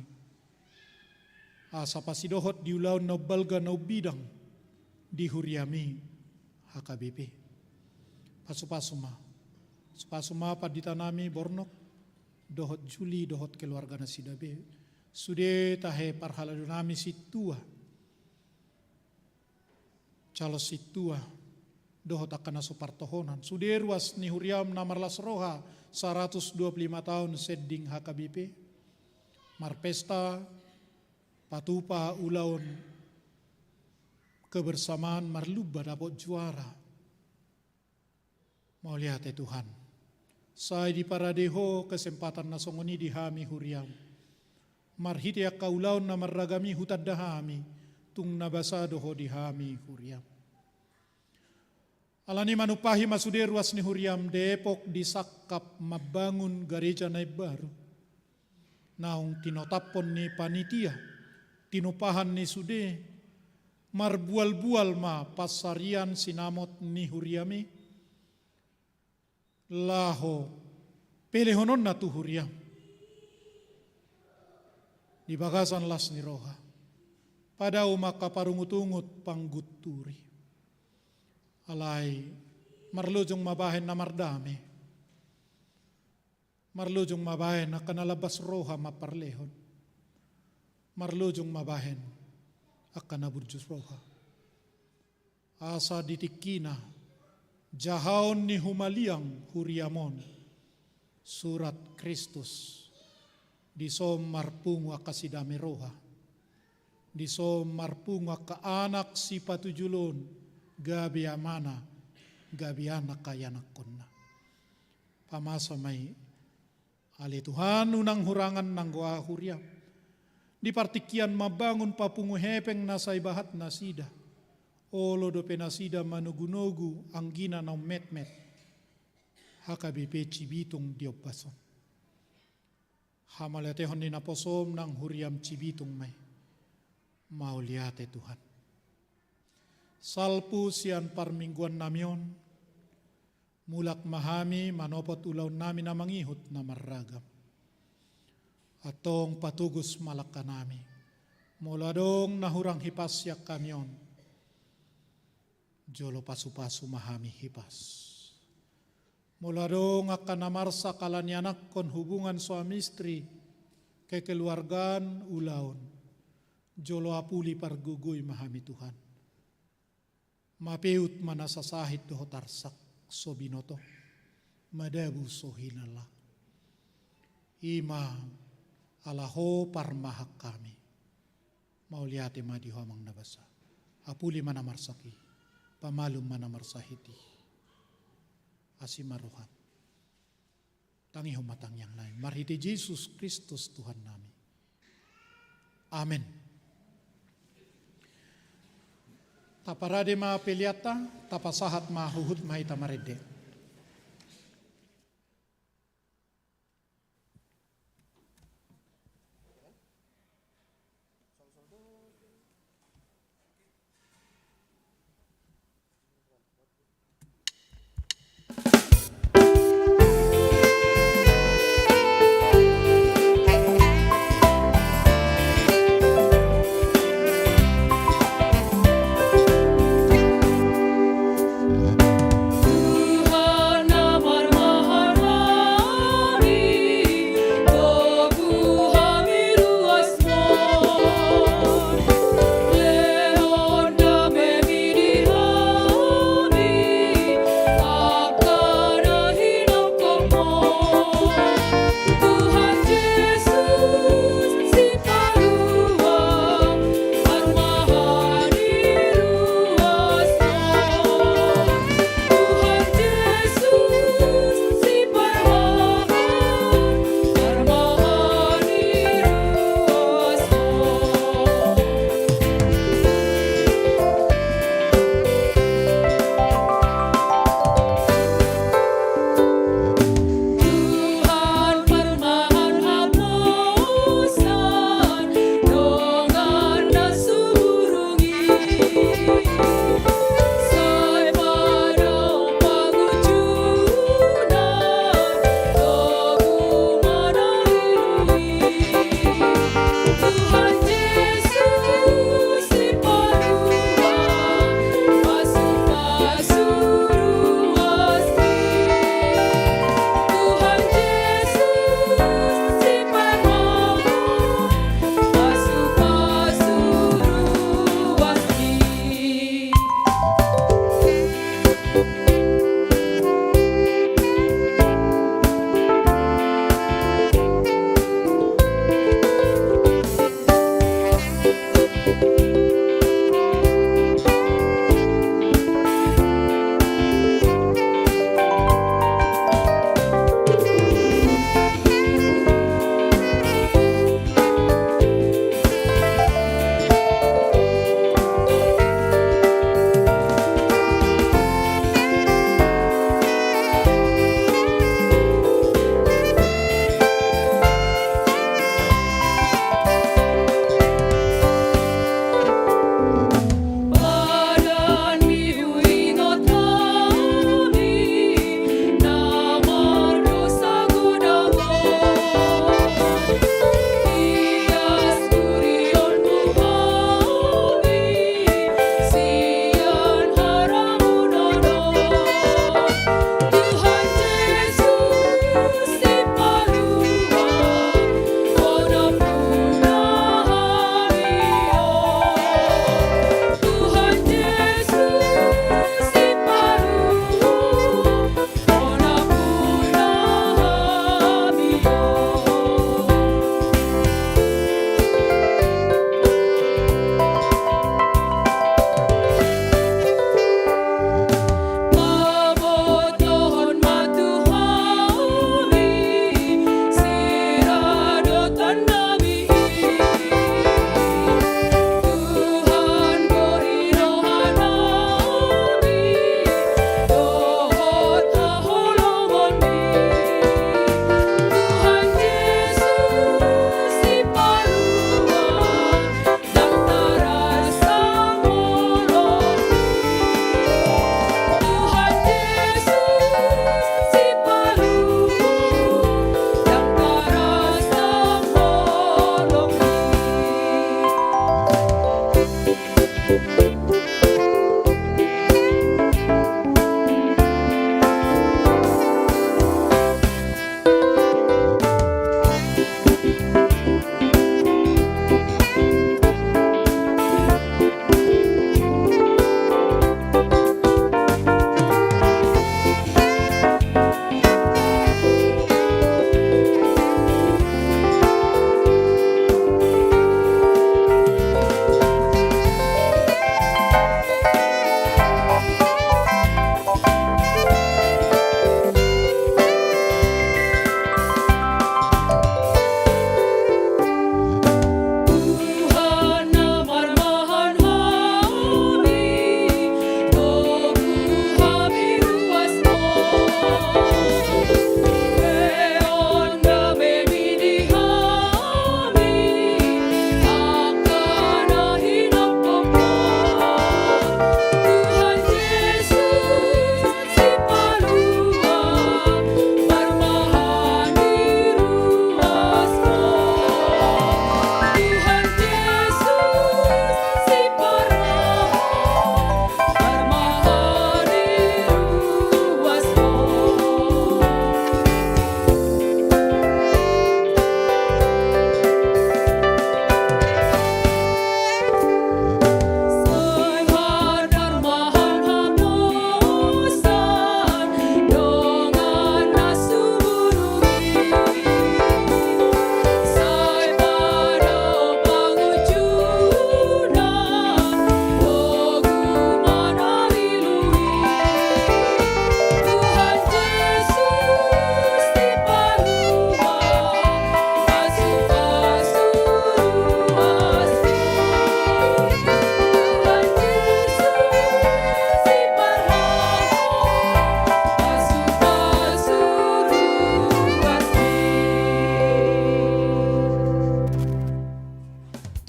asa pasidohot di ulaon na umbalga na umbidang di huriami H K B P. Pasupasu ma. Pasupasu ma panditanami Bornok dohot Juli dohot keluarga nasida be. Sude tahe parhaladonami sintua, calon sintua, dohot angka na so partohonan. Sude ruas ni huriam na marlas roha saratus dua pulu lima taon sending H K B P. Marpesta, patupa ulaon kebersamaan, marlumba dapot juara. Mauliate Tuhan. Sai diparade Ho kesempatan na songon i di hami huriam. Marhite angka ulaon na marragam i hutanda hami, tung na basa do Ho di hami huriam. Alani i manumpahi ma sude ruas ni huriam Depok di sangkap mambangun gareja na imbaru. Naung tinotaphon ni panitia, tinumpahan ni sude, marbualbual ma pansarian sinamot ni huriami, laho pelehononna tu huriam. Di bagasan las ni roha, padao ma angka parungutungut panggunturi. Alai marlojong ma bahen na mardame. Marlojong ma bahen angka na lambas roha mamparlehon. Marlojong ma bahen angka na burju roha. Asa di tingkina jahaon ni humaliang huriam on surat Kristus, dison marpungu angka sidame roha, dison marpungu angka anak sipatujolo on gabe amana, gabe anak angka ianakkonna. Pamasa ma i, ale Tuhan, unang hurangan nanggo aha huriam. Di partingkian mambangun papungu hepeng na sai bahat nasida, olo dope nasida manogunogu anggina na ummetmet H K B P Cibitung di ombas on. Hamauliatehon ni naposom nang huriam Cibitung ma i. Mauliate Tuhan. Salpu sian parmingguannami on, Mulak ma hami manopot ulaonnami na mangihut na marragam. Antong patogus ma langkanami. Molo adong na hurang hipas sian hami on, jolo pasupasu ma hami hipas. Molo adong angka na marsak ala ni anakkon, hubungan suami istri, kekeluargaan, ulaon, jolo apuli pargogoi ma hami Tuhan. Mapeut ma na sasahit dohot arsak, so binoto, madabu so hinala. I ma ala Ho parmahan hami. Mauliate ma di Ho Amang na basa. Apuli ma na marsak i, pamalum ma na marsahit i. Asi ma roham. Tangihon ma tangiangnami marhite Jesus Kristus Tuhannami. Amen. Taparade ma peleanta, tapasahat ma huhut ma hita marende.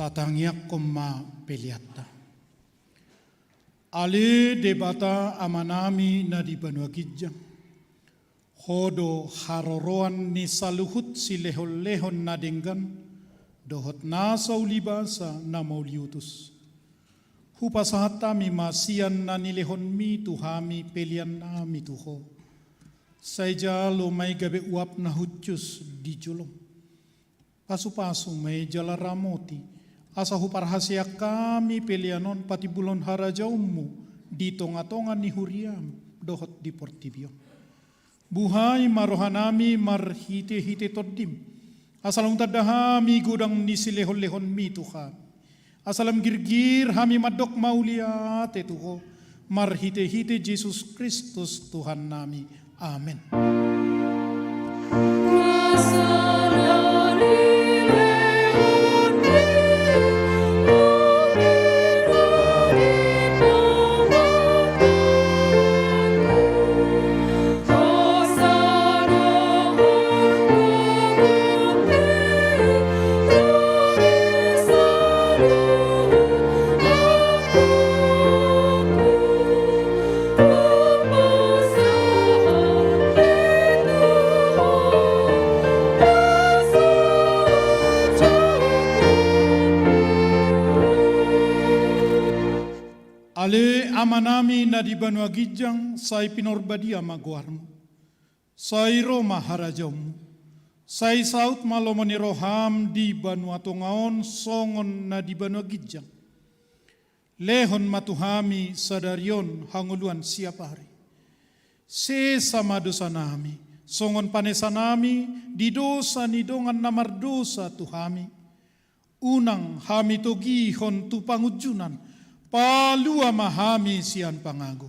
Tatangiangkon ma peleanta. Ale Debata Amanami na di banua ginjang, Ho do haroroan ni saluhut silehonlehon na denggan dohot nasa ulibasa na mauliutus. Hupasahat hami ma sian na nilehonmi tu hami peleannami tu Ho. Sai jalo ma i gabe uap na hushus di jolom. Pasupasu ma i jala ramoti, asa huparhaseang hami pelean on patimbulhon harajaonmu di tongatonga ni huriam dohot di portibi on. Buhai ma rohanami marhitehite Tondim, asa lam tanda hami godang ni silehonlehonmi tu hami. Asa lam girgir hami mandok mauliate tu Ho, marhitehite Jesus Kristus Tuhannami. Amen. Ale Amanami na di banua ginjang, sai pinarbadia ma goarmu. Sai ro ma harajaonmu. Sai saut ma lomo ni roham di banua tonga on songon na di banua ginjang. Lehon ma tu hami sadari on hangoluan siapari. Sesa ma dosanami, songon panesanami di dosa ni dongan na mardosa tu hami. Unang hami togihon tu pangunjunan, palua ma hami sian pangago.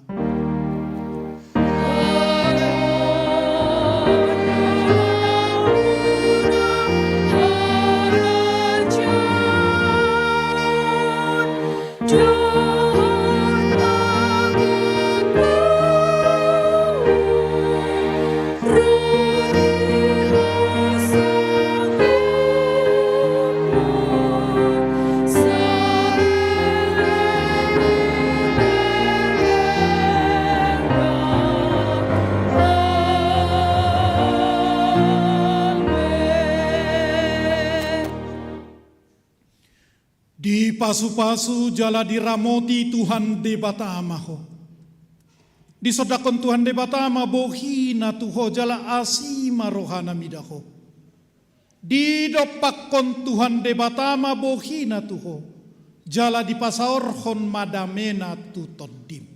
Dipasupasu jala diramoti Tuhan Debata ma ho. Disondangkon Tuhan Debata ma bohina tu ho jala asi ma rohana mida ho. Didompakkon Tuhan Debata ma bohina tu ho, jala dipasaorhon ma damena tu tondim.